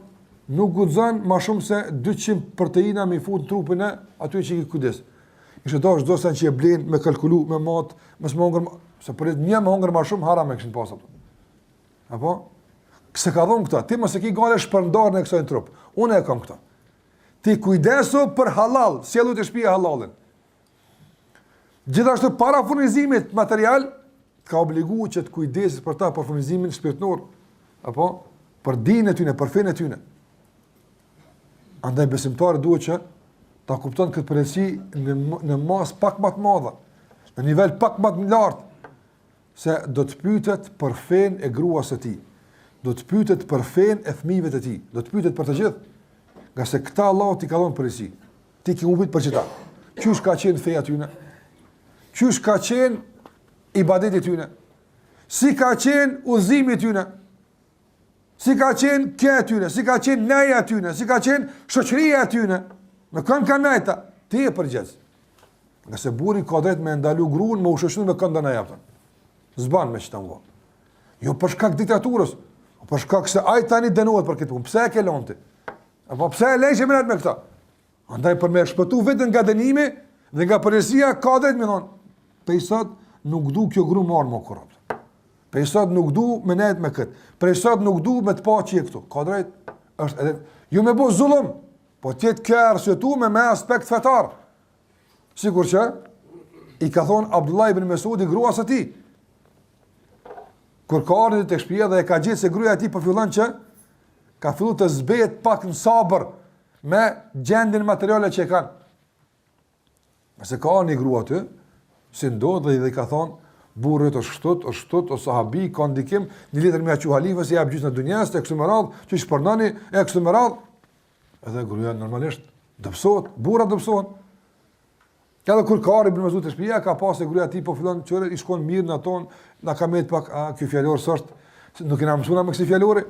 nuk guxon ma shumë se 200 proteina me i fut në trupin e atyre që i ki kujdes. Ishte dashtë çdo sen që e blen me kalkulu, me mat, mos me hongër, se për një me hongër ma shumë haram e kishin pasë. Apo? S'e ka dhonë këta, ti mos e ki gajle shpërndarjen e kësaj në trup. Unë e kam këta. Ti kujdesu për halal, sjellu te shpia halalin. Gjithashtu para furnizimit material, të ka obligu që të kujdesesh për ta për furnizimin shpirtnor, apo për dinin e tyne, për fenë e tyne. Andaj besimtari duhet që ta kupton këtë përgjegjësi në, në masë pak më të madhe, në nivel pak më të lartë, se do të pyetet për fenë e gruas së tij, do të pyetet për fenë e fëmijëve të tij, do të pyetet për të gjithë. Ngase këta Allahu t'i ka dhënë përgjegjësi. Ti ke m'u pyt për qëta. Qysh ka qenë feja tyne? Qysh ka qenë ibadeti tyne? Si ka qenë udhëzimi tyne? Si ka qenë kjo e tyne? Si ka qenë neja e tyne? Si ka qenë shoqëria e tyne? Me kënd kanë nejt? Ti je përgjegjës. Ngase burri ka drejt me ndalu gruan me u shoqëru me kënd don ai, a kupton. S'ban me qëta më Jo për shkak diktaturës, po për shkak se ai tani dënohet për këtë punë. Pse e ke lënë ti? Apo pse e lejshe me nejt me këta? Andaj për me shpëtu veten nga dënimi dhe nga përgjegjësia ka drejt me thonë, prej sot nuk du kjo gru marrë më kurrë. Prej sot nuk du me nejt me këtë. Prej sot nuk du me të pa që je këtu. Ka drejt, është edhe, jo me bo zullum, po të jetë kjo e arsyetume me aspekt fetar. Sikur që i ka thonë Abdullah ibn Mesudi gruas së tij. Kur ka ardhur te shtëpia dhe e ka gjetë se gruaja e tij po fillon që ka filluar të zbehet pak në sabër me gjendjen materiale që e kanë. Nëse ka një grua aty, si ndodh dhe i ka thonë, burri është kështu, është kështu, është sahabi, ka ndikim, një letër me ia çu halifës, i jap gjysmën e dunjas, e kështu me radhë, që shpërndani, e kështu me radhë. Edhe gruaja normalisht dobësohet, burrat dobësohen. Edhe kur ka ardhur Ibn Mesudi te shtëpia, ka pasë gruaja e tij po fillon çore, i shkon mirë në aton, na ka met pak, a ky fjalor s'është, nuk kena mësuar me kësi fjalori.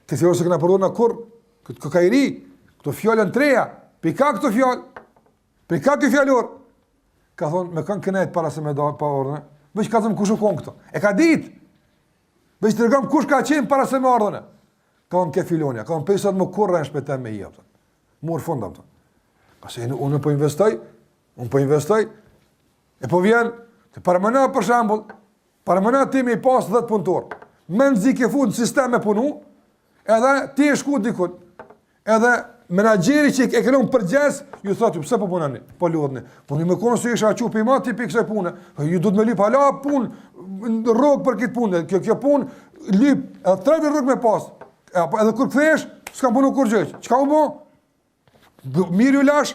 Këtë fjalor s'e kena përdorur na kurr. Këtë ka i ri, këto fjalë janë të reja. Pi ka këto fjalë? Pi ka ky fjalor? Ka thonë, me kanë ke nejt para se me dalë pa ardh une. Veç kallzom kush u konë këto. E ka ditë. Veç tregom kush ka qenë para se me ardh une. Ka thonë ke filonja. Ka thonë, prej sot më kurrë në shpi tem me hi. Mur fund, a kupton. Ngase unë po investoj, unë po investoj, e po vjen, të paramendo për shembull, paramendo ti me i pas 10 punëtor, mezi ke fut në sistem me punu, edhe ti e shku dikun, edhe menaxheri që e ke lon përgjegjës, ju thotë, pse po punoni, po lodhni, po një me konë se isha çu për mati për kësaj pune, po ju duhet me lyp hala punë, rrogë për këtë punë, kjo, kjo punë, lyp, edhe tre rrogë me pas, Apo edhe kur kthehesh, s'kam punu kurrgjë. Çka u bë? Mirë ju lash,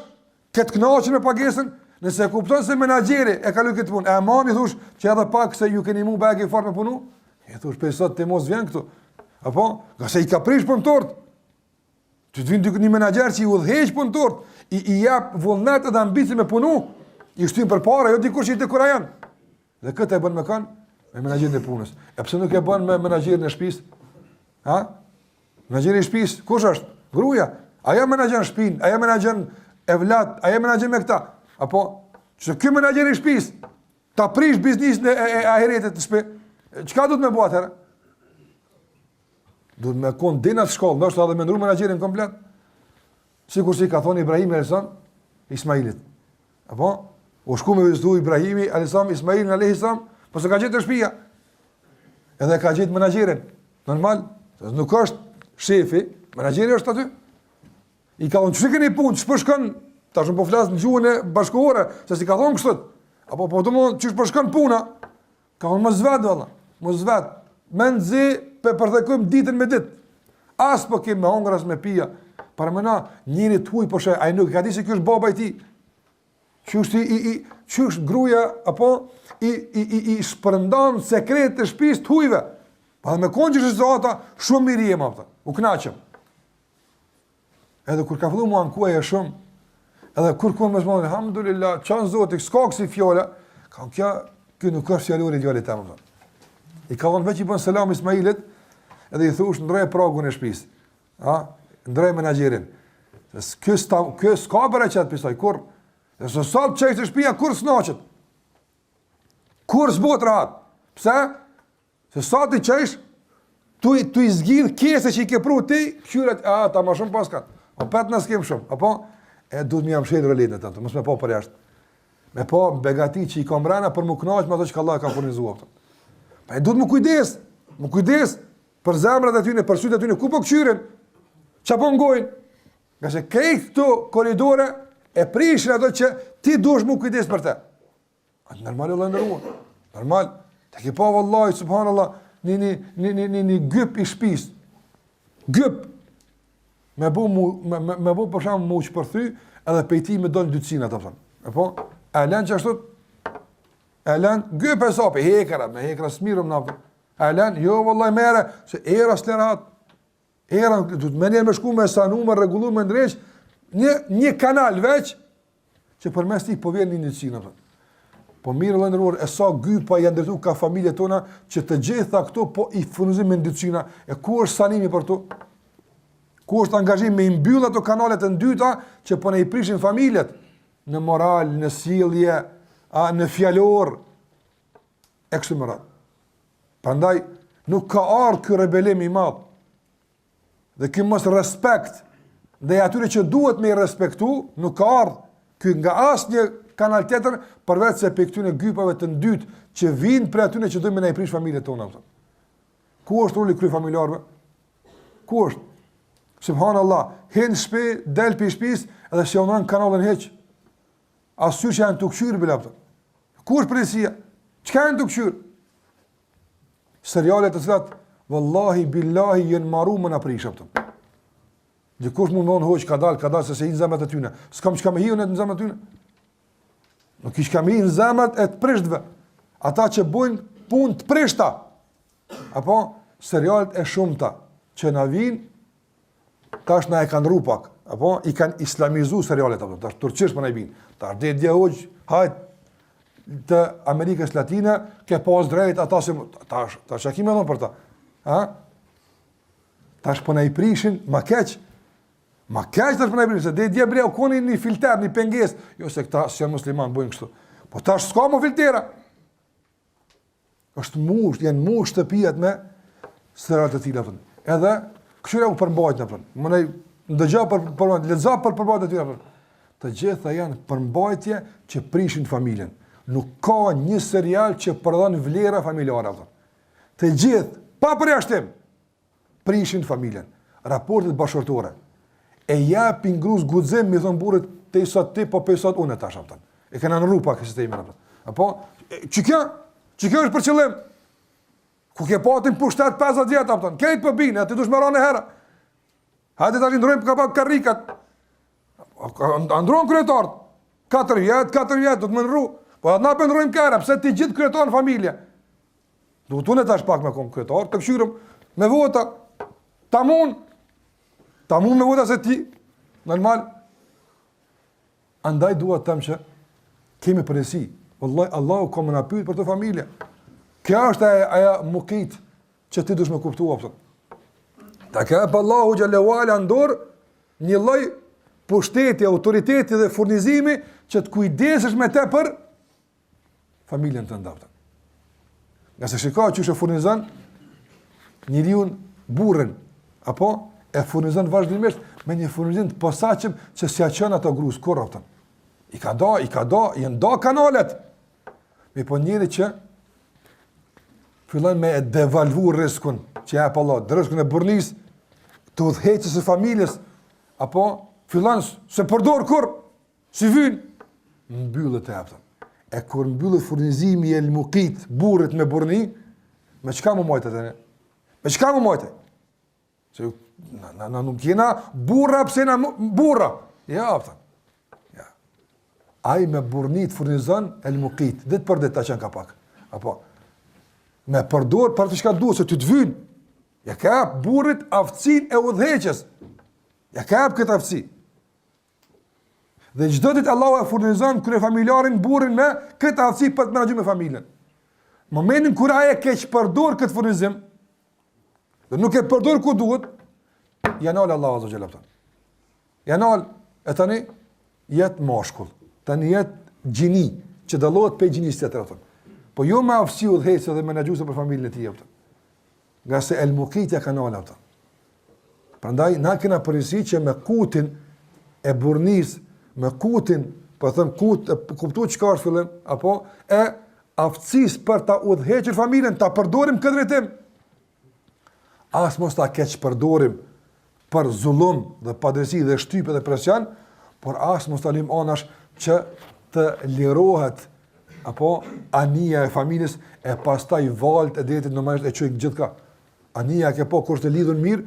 këtë kënaqën me pagesën, nëse e kupton se menaxheri e ka këtë punë, e mani thosh që edhe pak se ju keni mu bagi fort me punu, i thosh prej sot ti mos vjen këtu. Apo, ngase i ka prish punëtorët. Të të vinë një menaxher që i udhëheq punëtorët, i, i jap vullnet edhe ambicie me punu, i shtyn përpara, jo dikush që i dekurajon. Dhe këtë e bën me kanë? Me menaxherin e punës. E pse nuk e bën me menaxherin e shtëpisë? Ha? Menaxheri i shtëpisë, kush është? Gruaja. Ajo menaxhon shtëpinë, ajo menaxhon evlat, ajo menaxhon me këta. Apo që ky menaxheri i shtëpisë ta prish biznesin e, e, e ahiretit në shtëpi. Çka duhet me bë atëherë? Duhet me kon deri në shkollë, ndoshta edhe me ndru menaxherin komplet. Sikur si ka thonë Ibrahimi alayhis salam Ismailit. Apo u shku me vizitu Ibrahimi alayhis salam Ismailin alayhis salam, po s'e ka gjetë te shtëpia. Edhe ka gjetë menaxherin. Normal. Se nuk është shefi, menaxheri është aty. I ka thonë, qysh keni punë, qysh po shkon, tash unë po flas në gjuhën e bashkëkohore, se s'i ka thonë kështu. Apo po domethënë, qysh po shkon puna, ka thonë, mos vet, valla, mos vet, mezi po e përthekojmë ditën me ditë. As po kemi me hongër, as me pi. Paramendo, njeri të huj, po sheh, ai nuk e ka di se ky është baba i tij. Qysh i, i, i, qysh gruja, apo, i, i, i, i shpërndan sekret të shpisë të hujve. Pa dhe me konë që situata, shumë mirë jem, apo, u knaqëm. Edhe kur ka fillu m'u anku ajo shumë, edhe kur kur më thonë, alhamdulillah, çon Zoti, s'ka kësi fjale, ka kjo, kjo nuk është fjalori i djalit tem. I ka thonë veç i bën selam Ismailit, edhe i thush ndroje pragun e shtëpisë. Ha? Ndroje menaxherin. Se ky s'ta, ky s'ka bereqet pi saj kurr. Dhe se sot që është shtëpia kurr s'knaqet. Kurr s'bohet rahat. Pse? Se sa ti qesh, tu, tu i zgjidh kese që i ke pru ti, këqyret, a, ta ma shumë paskan. Opet na s'kem shumë, apo? E duhet me ia mshel rolenë atë, mos me pa përjashtë. Me pa begati që i ka mrena për m'u knaq me ato që Allah ka furnizuar. Pa e duhet m'u kujdes, m'u kujdes për zemrat e tyne, për sytë e tyne, ku po këqyrin? Ça po ngojnë? Ngase krejt këto korridore e prishin ato që ti duhesh m'u kujdes për te. A normal vëlla i nderuar. Normal. Të ki pa vallahi subhanallah një një një një një një gyp i shtëpisë. Gyp. Me bu mu me me, me bu për shembull mu shpërthy edhe pej tij me dal ndytësina atë thon. E po, e lën qashtu e lën gyp e sapi hekra, me hekra s'mirrem na. E lën, jo vallahi merre, se era s'le rahat. Era do të menjëherë me shku me sanu, me rregullu, me ndreq një një kanal veç që përmes tij po vjen një ndytësinë, apo. Po mirë vëlla i nderuar, e sa gypa janë ndërtu ka familjet tona që të gjitha këto po i furnizojmë me ndytësina, e ku është sanimi për to? Ku është angazhimi me i mbyll ato kanalet e ndyta që po na i prishin familjet në moral, në sjellje, a në fjalor e kështu me radhë. Prandaj nuk ka ardhur ky rebelim i madh Dhe ky mos respekt ndaj atyre që duhet me i respektu, nuk ka ardhë ky nga asnjë kanal tjetër, përveç se prej këtyne gypave të ndytë që vijnë prej atyne që dojnë me na i prish familjet tona. Pëtën. Ku është roli i kryefamiljarëve? Ku është? Subhanallah, hin n'shpi, del prej shpis, edhe s'ia ndrron kanalin hiç. As s'e çka janë tu kqyrë, bile, pëtën. Ku është përgjegjësia? Çka janë tu kqyrë? Seriale të cilat, vallahi, billahi, janë maru me na prish, a kupton. Dikush mund me thonë, hoxhë, ka dalë, ka dalë, se s'e hi në zemrat e tyne. S'kam çka me hi në zemrat e tyne. Nuk ki çka me hi në zemrat e të prishtve. Ata që bojnë punë të prishta. Apo, serialet e shumta që na vinë, tash na e kanë ndrru pak, apo i kanë islamizu serialet apo tash turqisht po na i bin. Tash dhe dje hoxhë, hajt të Amerikës Latine, ke pas drejt ata se tash tash çka kemi dhënë për ta. Ha? Tash po na i prishin ma keq. Ma keq tash po na i prishin, se dhe dje bre u koni një filter, një pengesë. Jo se këta s'janë musliman bojnë kështu. Po tash s'ka më filtera. Është mush, janë mush shtëpiat me seriale të tilla apo. Edhe kqyre u përmbajtjen apo. Më nej ndëgjo për për lexo për përmbajtjen e tyre apo. Të gjitha janë përmbajtje që prishin familjen. Nuk ka një serial që prodhon vlera familjare apo. Të gjithë pa përjashtim prishin familjen, raportet bashkëshortore. E japin grus guxim me thon burrit te sot ti po pe sot unë tash apo. E kanë ndrru pak sistemin apo. Apo që kjo, që kjo është për qëllim. Ku ke patin pushtet 50 vjet apo? Krejt po bin, aty dush me ra një herë. Hajde tash ndrojmë ka pak karrikat. A ndron kryetarët? 4 vjet, 4 vjet do të më ndrru. Po na po ndrojmë kara, pse ti gjithë kryetar në familje? Duhet unë tash pak me kon kryetar, të kqyrëm me vota. Ta mund. Ta mund me vota se ti normal. Andaj dua të them që kemi përgjegjësi. Wallahi Allahu ka me na pyet për këto familje. Kjo është ajo ajo mukit që ti dush me kuptu apo. Ta ka pa Allahu xhelle ue ala n'dorë një lloj pushteti, autoriteti dhe furnizimi që të kujdesesh me të për familjen tënde apo. Ngase shiko qysh e furnizon njeriun burrin apo e furnizon vazhdimisht me një furnizim të posaçëm që s'ia çon ato grus kurrë apo. I ka da, i ka da, janë da kanalet. Mirëpo njeri që. Fillon me e devalvu rriskun që jep Allah, rriskun e burrnisë, të udhëheqjes së familjes, apo fillon s'e përdor kurrë, s'i vyn, mbyllet e apëton. E kur mbyllet furnizimi i El Mukit, burrit me burrni, me çka m'u majtë atë? Me çka m'u majtë? Se na, na, na nuk jena burra pse jena burra. Ja, apëton. Ja. Ai me burrni të furnizon El Mukit, ditë për ditë ta çon ka pak. Apo, me përdor për atë çka duhet, se ty të vyn. Ja ka jap burrit aftësinë e udhëheqjes. Ja ka jap këtë aftësi. Dhe çdo ditë Allahu e furnizon kryefamiljarin burrin me këtë aftësi për të menaxhuar me familjen. Momentin kur ai e keqpërdor këtë furnizim, dhe nuk e përdor ku duhet, ja nal Allahu azza xhel Ja nal e tani jet mashkull, tani jet gjini që dallohet prej gjinisë tjetër atë. Po jo me aftësi udhëheqëse dhe menaxhuese për familjen e tij atë. Ngase El Mukit ja ka nalë atë. Prandaj na kena përgjegjësi që me kutin e burrnisë, me kutin, po them kut, e kuptu çka është fillim, apo e aftësisë për ta udhëhequr familjen, ta përdorim këtë drejtim. As mos ta keqpërdorim për zullum dhe padrejtësi dhe shtypje dhe presion, por as mos ta lëmë anash që të lirohet apo anija e familjes e pastaj valët e detit normalisht e çojnë gjithkah. Anija ke pa kur është e lidhur mirë,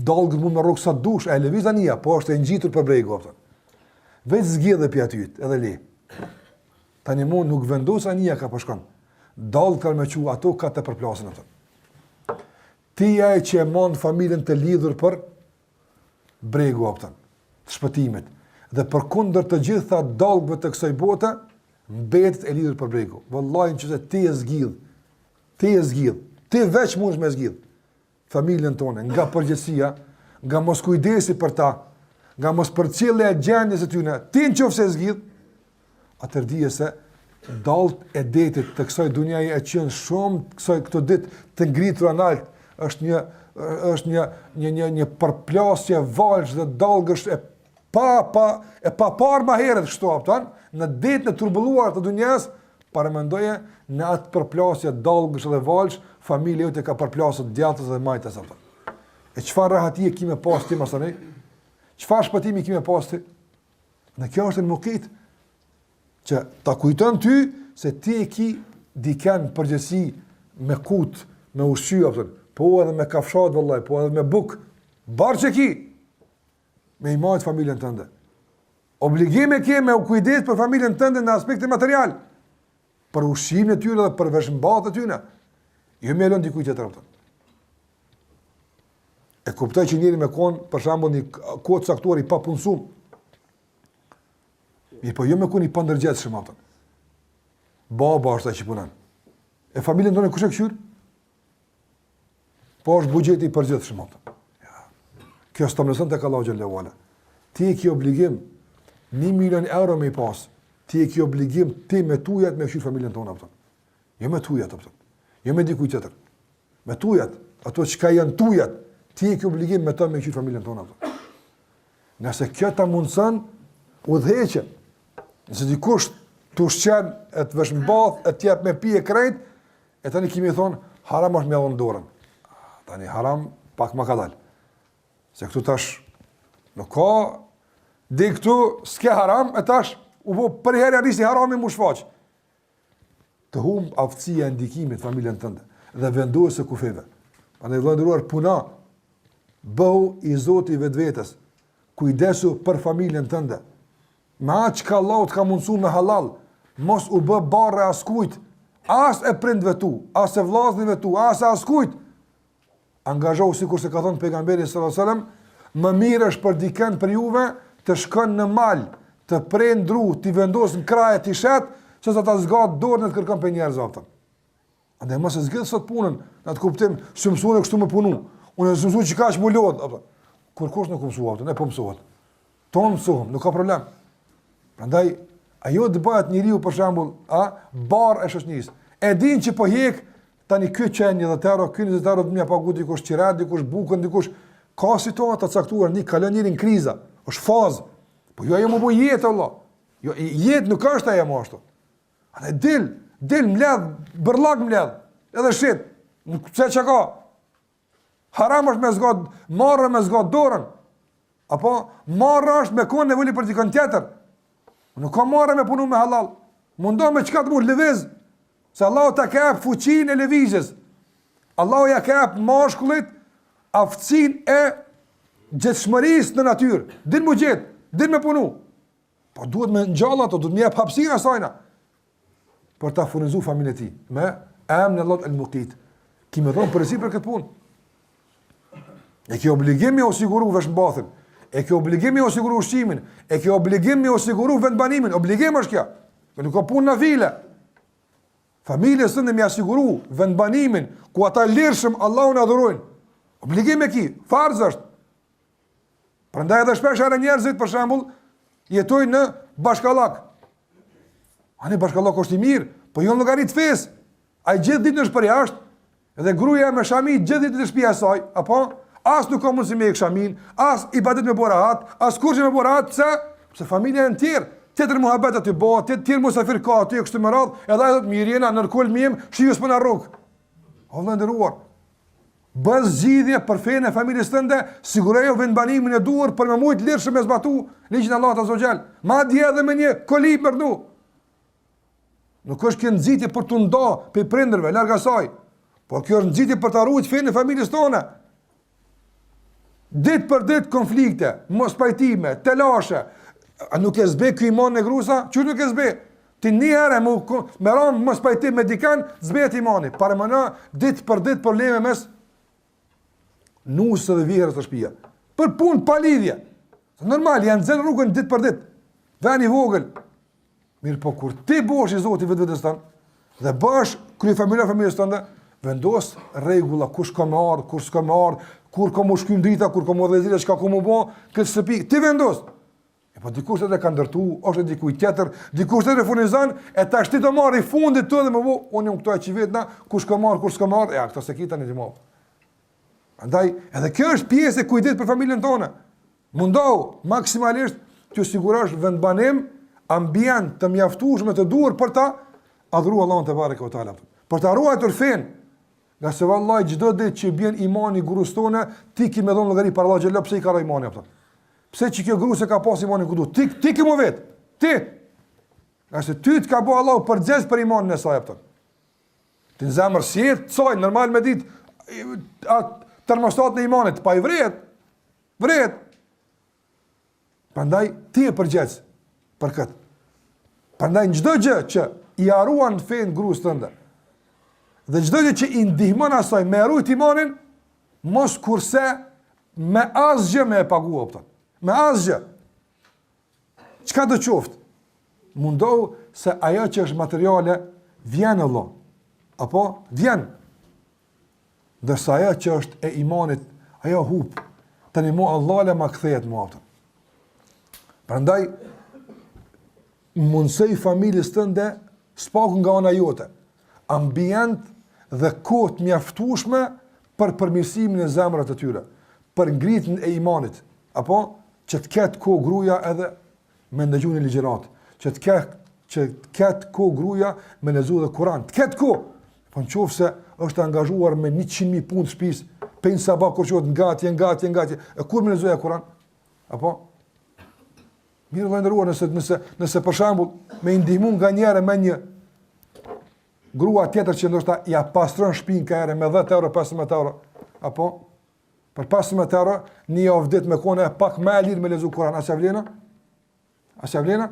dallgët mund me rrok sa dush, e lëviz anija, po është e ngjitur për bregu apo. Veç zgjidhe pi aty, edhe le. Tani mu nuk vendos anija ka po shkon. Dallgët kanë me çu ato ka të përplasin ato. Ti je ai që e mban familjen të lidhur për bregu apo të shpëtimit. Dhe përkundër të gjitha dallgëve të kësaj bote, mbetet e lidhur për bregu. Vallahi nëse ti e zgjidh, ti e zgjidh, ti veç mundesh me zgjidh familjen tonë nga përgjegjësia, nga moskujdesi për ta, nga mospërcjellja e gjendjes së tyre, ti në qoftë se e zgjidh, atëherë dije se dallgët e detit të kësaj dunjaje e që janë shumë kësaj këto ditë të ngritura nalt, është një është një një një një përplasje valësh dhe dallgësh e pa pa e pa parë më herët kështu a kupton në detin e turbulluar të dunjas paramendoje në atë përplasje dallgësh dhe valësh familja jote ka përplasur djathtas dhe majtas a kupton e çfarë rahatie ki me pas ti masanej çfarë shpëtimi ki me pas ti Në kjo është El Mukit, që ta kujton ty se ti e ki diken përgjegjësi me kut, me ushqy, a kupton, po edhe me kafshat, vëllai, po edhe me buk, barrë që ki, me i majtë familjen tënde. Obligim e ke me u kujdes për familjen tënde në aspektin material, për ushqimin e tyre dhe për veshmbathjen e tyre. Jo me e lënë dikujt tjetër, a kupton. E kuptoj që njeri me konë, për shembull, një kohë të caktuar i papunësum. Mirëpo jo me konë i pandërgjegjshëm, a kupton. Baba është ai që punon. E familjen tonë kush e kqyr? Po është buxheti i përgjithshëm, a kupton. Ja. Kjo s'të mëson tek Allahu xhel-le ue ala. Ti e ki obligim 1 milion euro me i pas. Ti e ki obligim ti me tujat me kqyr familjen tonë, a kupton. Jo me tujat, a kupton. Jo me dikujt tjetër. Me tujat, ato çka janë tujat, ti e ki obligim me to me kqyr familjen tonë, a kupton. Nëse kjo ta mundëson, udhëheqje. Nëse dikush të ushqen e të veshmbath e të jep me pi e krejt, e tani kemi thonë, haram është me dhënë dorën. Tani haram pak ma kadal. Se këtu tash nuk ka, di këtu s'ke haram, e tash u bo përherë ja nisi harami m'u shfaq. Të humb aftësia e ndikimit familjen tënde dhe vendosjes së kufijve. Prandaj vëlla i nderuar puno. Bëhu i zoti i vetvetes. Kujdesu për familjen tënde. Me atë çka Allahu të ka mundësu me hallall, mos u bë barrë e askujt, as e prindve tu, as e vllaznve tu, as e askujt. Angazhohu sikurse ka thënë pejgamberi sallallahu alajhi wasallam, më mirë është për dikën prej juve të shkon në mal, të pren dru, t'i vendos në krah e t'i shet, se sa ta zgat dorën e të kërkon prej njerëzve, a kupton. Andaj mos e zgjidh sot punën, në atë kuptim, s'jam mësu kështu me punu. Unë jam mësu që kaq m'u lodh, apo. Kurkush nuk u mësua, apo, ne po mësohet. Tonë mësohem, nuk ka problem. Prandaj ajo të bëhet njeriu për shembull, a barrë e shoqërisë. E din që po hjek tani ky që 20 euro, ky 20 euro do më pagu dikush qira, dikush bukën, dikush ka situata të caktuara, një kalon njeri në kriza, është fazë. Po jo ajo m'u bo jetë valla. Jo jetë nuk është ajo më ashtu. Andaj dil, dil mbledh, bërllak mbledh. Edhe shit. Nuk pse çka ka? Haram është me zgat, marre me zgat dorën. Apo marre është me konë nevoli për dikon tjetër. Nuk ka marre me punu me halal. Mundohu me çka të mund lëviz. Se Allahu ta ka jap fuqinë e lëvizjes. Allahu ja ka jap mashkullit aftësinë e gjetshmërisë në natyrë. Din mu gjet, din me punu. Po duhet me ngjall ato, duhet me jap hapësirë asajna. Për ta furnizu familjen e tij me emrin e Allahut El Mukit. Ki me dhonë përgjegjësi për këtë punë. E ke obligim me u siguru veshmbathjen, e ke obligim me u siguru ushqimin, e ke obligim me u siguru vendbanimin, obligim është kjo. Kjo nuk ka punë nafile. Familjes tënde me ia siguru vendbanimin, ku ata lirshëm Allahun adhurojnë. Obligim e ki, farz është. Prandaj edhe shpesh herë njerëzit për shembull jetojnë në bashkallak. Ani bashkallak është i mirë, po jo në llogari të fesë. Ai gjithë ditën është përjashtë, dhe gruaja me shami gjithë ditën në shtëpi e saj, apo as nuk ka mundësi me hek shamin, as ibadet me bo rahat, as kurrgjë me bo rahat, pse? Pse familja janë tjerë, tjetër muhabet aty bëhet, tjetër tjerë musafir ka aty kështu me radhë, edhe ai thotë mirë jena nër kulm jem, shiu s'po na rrok. O vëlla i nderuar, Bën zgjidhje për fenë e familjes tënde, siguroju vendbanimin e duhur për me mujt lirshëm me zbatu ligjin e Allahut azze ue xhel. Madje edhe me një kolibë me rrnu. Nuk është kjo nxitje për t'u nda prej prindërve, larg asaj. Por kjo është nxitje për ta ruajtur fenë e familjes tonë. Ditë për ditë konflikte, mospajtime, telashe. A nuk e zbe ky imanin e grusë? Qysh nuk e zbe? Ti një herë me, me ra n'mospajtim me dikan, zbehet imani. Paramendo, ditë për ditë probleme mes nusës dhe vjehrrës te shpia. Për punë pa lidhje. Normal, janë nxenë rrugën ditë për ditë. Ven i vogël. Mirëpo, kur ti bohesh i zoti vetvetes tënd, dhe bëhesh kryefamiljar i familjes tënde, vendos rregulla kush ka me ardhë, kur s'ka me ardhë, kur ka m'u shky drita, kur ka m'u ndez drita, çka ka m'u bo, këtë shtëpi, ti vendos. E po dikush tjetër e ka ndërtu, është dikush tjetër, dikush tjetër e furnizon, e tash ti do marrë i fundit tu edhe më vu, unë jam këtu e që vetna, kush ka marrë, kush s'ka marrë, ja, këto s'e ki tani ti më. Andaj, edhe kjo është pjesë e kujdesit për familjen tonë. Mundohu maksimalisht t'ju sigurosh vendbanim, ambient të mjaftueshëm të duhur për ta adhuruar Allahun tebareke ve teala. Për ta ruajtur fenë, Ngase vallahi çdo ditë që bjen imani gruas tonë, ti ki me dhënë llogari para Allahut xhel pse i ka ra imani apo. Pse që kjo grua s'e ka pas imanin ku duhet? Ti ti ke m'u vet. Ti. Ngase ty të ka bo Allahu përgjegjës për imanin e saj apo. Ti në zemër si të saj normal me ditë atë termostatin e imanit, pa i vret. Vret. Prandaj ti je përgjegjës për këtë. Prandaj në çdo gjë që ia ruan fenë gruas tënde dhe çdo gjë që i ndihmon asaj me rujt imanin, mos kurse me asgjë me e pagu apo. Me asgjë. Çka do qoftë? Mundohu se ajo që është materiale vjen Allah. Apo vjen. Ndërsa ajo që është e imanit, ajo hup. Tani mu Allah le ma kthehet mu atë. Prandaj mundësoj familjes tënde s'paku nga ana jote ambient dhe kohë të mjaftueshme për përmirësimin e zemrave të tyre, për ngritjen e imanit, apo që të ketë kohë gruaja edhe me ndëgju një ligjëratë, që të ketë që të ketë kohë gruaja me lexu edhe Kur'an, të ketë kohë. Po në qoftë se është angazhuar me 100.000 punë të shtëpisë, prej sabah kur çohet ngatje, ngatje, ngatje, e kur me lexu Kur'an? Apo Mirë vëlla i nderuar, nëse nëse nëse për shembull me i ndihmu nganjëherë me një grua tjetër që ndoshta ja pastron shtëpinë ka herë me 10 euro, 15 euro, apo Për 15 euro, një javë ditë me kone e pak më e lirë me lexu Kur'an, a s'ia vlen? A s'ia vlen?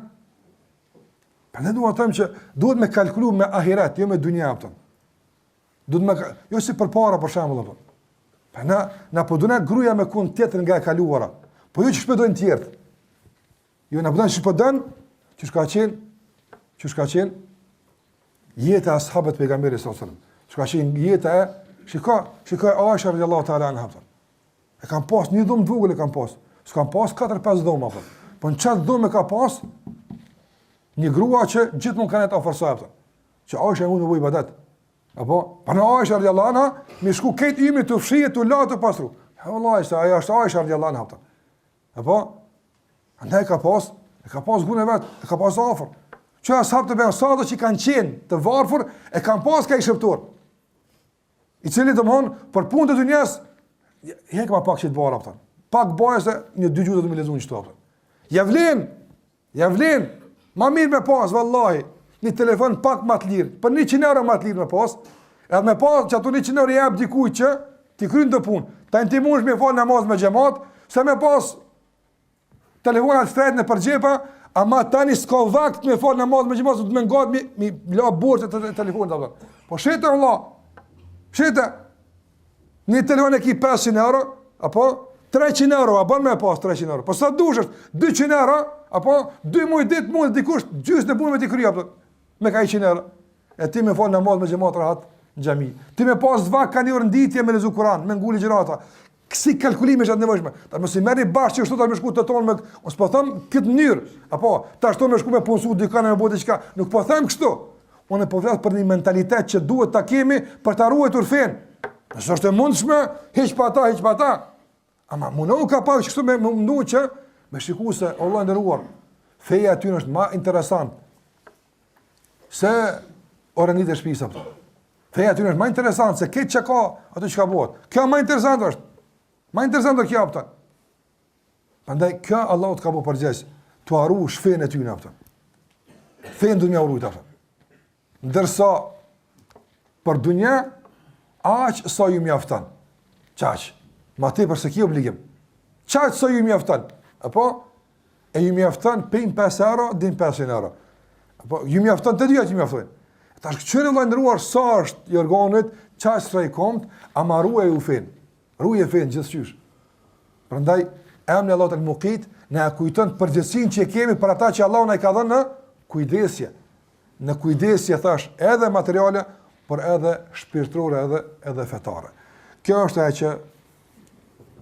Prandaj dua të them që duhet me kalkulu me ahiret, jo me dunja, a kupton. Duhet me, jo si përpara për shembull, a kupton. Pa na, na po dona gruaja me kon tjetër nga e kaluara, po jo që po dojnë tjerët. Jo, na po dona që po don, qysh ka qenë, qysh ka qenë, jeta e ashabëve të pejgamberit sallallahu alajhi wasallam. Qysh ka qenë jeta e shiko, shiko Aisha radhiyallahu ta'ala anha. E kanë pas një dhomë të vogël e kanë pas. S'kan pas 4-5 dhoma apo. Po në qat dhomë ka pas një grua që gjithmonë ka nejt afër saj apo. Që Aisha mund të bëjë ibadet. Apo, pa në Aisha radhiyallahu anha, me shku krejt ymri tu fshi, tu la tu pastru. Ja vallahi, se ajo është Aisha radhiyallahu anha. Apo, andaj ka pas, e ka pas grun e vet, e ka pas afër. Që ashabët e pejgamberit, sado që kanë qenë të varfër, e kanë pas ka i shërbëtor. I cili domthon për punë të dynjas hek ma pak qit barrë apo. Pak bëje se një dy gjuhë do të më lexojnë çto apo. Ja vlen. Ja vlen. Ma mirë me pas vallahi një telefon pak më të lirë, për 100 euro më të lirë me pas, edhe me pas që ato 100 euro jep dikujt që t'i kryen do punë. Ta ti mundesh me fal namaz me xhamat, se me pas Telefona të shtrejtë nëpër xhepa, ama tani s'ka vakt me falë namaz me xhemat, të me ngat me, me la borxhet e telefonit, apo. Po shite, vlla, shite, një telefon e ki 500 euro, apo, 300 euro, a bën me pas 300 euro, po sa dush është, 200 euro, apo, 2 muj ditë mund dikush gjysë në punë me t'i kry, apo, me ka 100 euro. E ti me falë namaz me xhemat rahat në xhami. Ti me pas vakt ka një orë n'ditë me lexu Kur'an, me ngu ligjërata. Kësi kalkulime që të nevojshme. Ta mos i merrni bash që kështu ta me shku të tonë me unë s'po them këtë mënyrë. Apo tash me shku me punësu dikën me bo diçka. Nuk po them kështu. Unë po flas për një mentalitet që duhet ta kemi për ta ruajtur fenë. Nëse është e mundshme, hiq pa ta, hiq pa ta. Ama mundohu ka pak kështu me mendu që me shiku se o vlla i nderuar, feja e tyre është më interesant se orenditë e shtëpisë apo. Feja e tyre është më interesant se këtë që ka, ato që ka bëhet. Kjo më interesant është. Më interesant është kjo apo. Prandaj kjo Allahu të ka bë përgjegjës, t'ua ruash fenë e tyre apo. Fenë do t'ia rujt apo. Ndërsa për dunja aq sa ju mjafton. Qaq. Ma tepër s'e ki obligim. Qaq sa ju mjafton. Apo e ju mjafton prej 5 euro deri 500 euro. Apo ju mjafton të dyja ju mjaftojnë. Tash kqyre vëlla i nderuar sa është jorganit, qaq sa i komt, ama ruaj u fen. Ruaj fen gjithqysh. Prandaj emri i Allahut el-Mukit na e kujton përgjegjësinë që kemi për ata që Allahu na i ka dhënë në kujdesje. Në kujdesje thash edhe materiale, por edhe shpirtërore edhe edhe fetare. Kjo është ajo që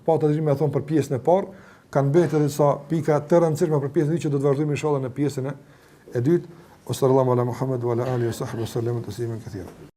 pata të me thonë për pjesën e parë, kanë mbetur edhe disa pika të rëndësishme për pjesën e dytë që do të vazhdojmë inshallah në pjesën e dytë. Wa sallallahu ala Muhammed wa ala alihi wa sahbihi sallam tasliman katira.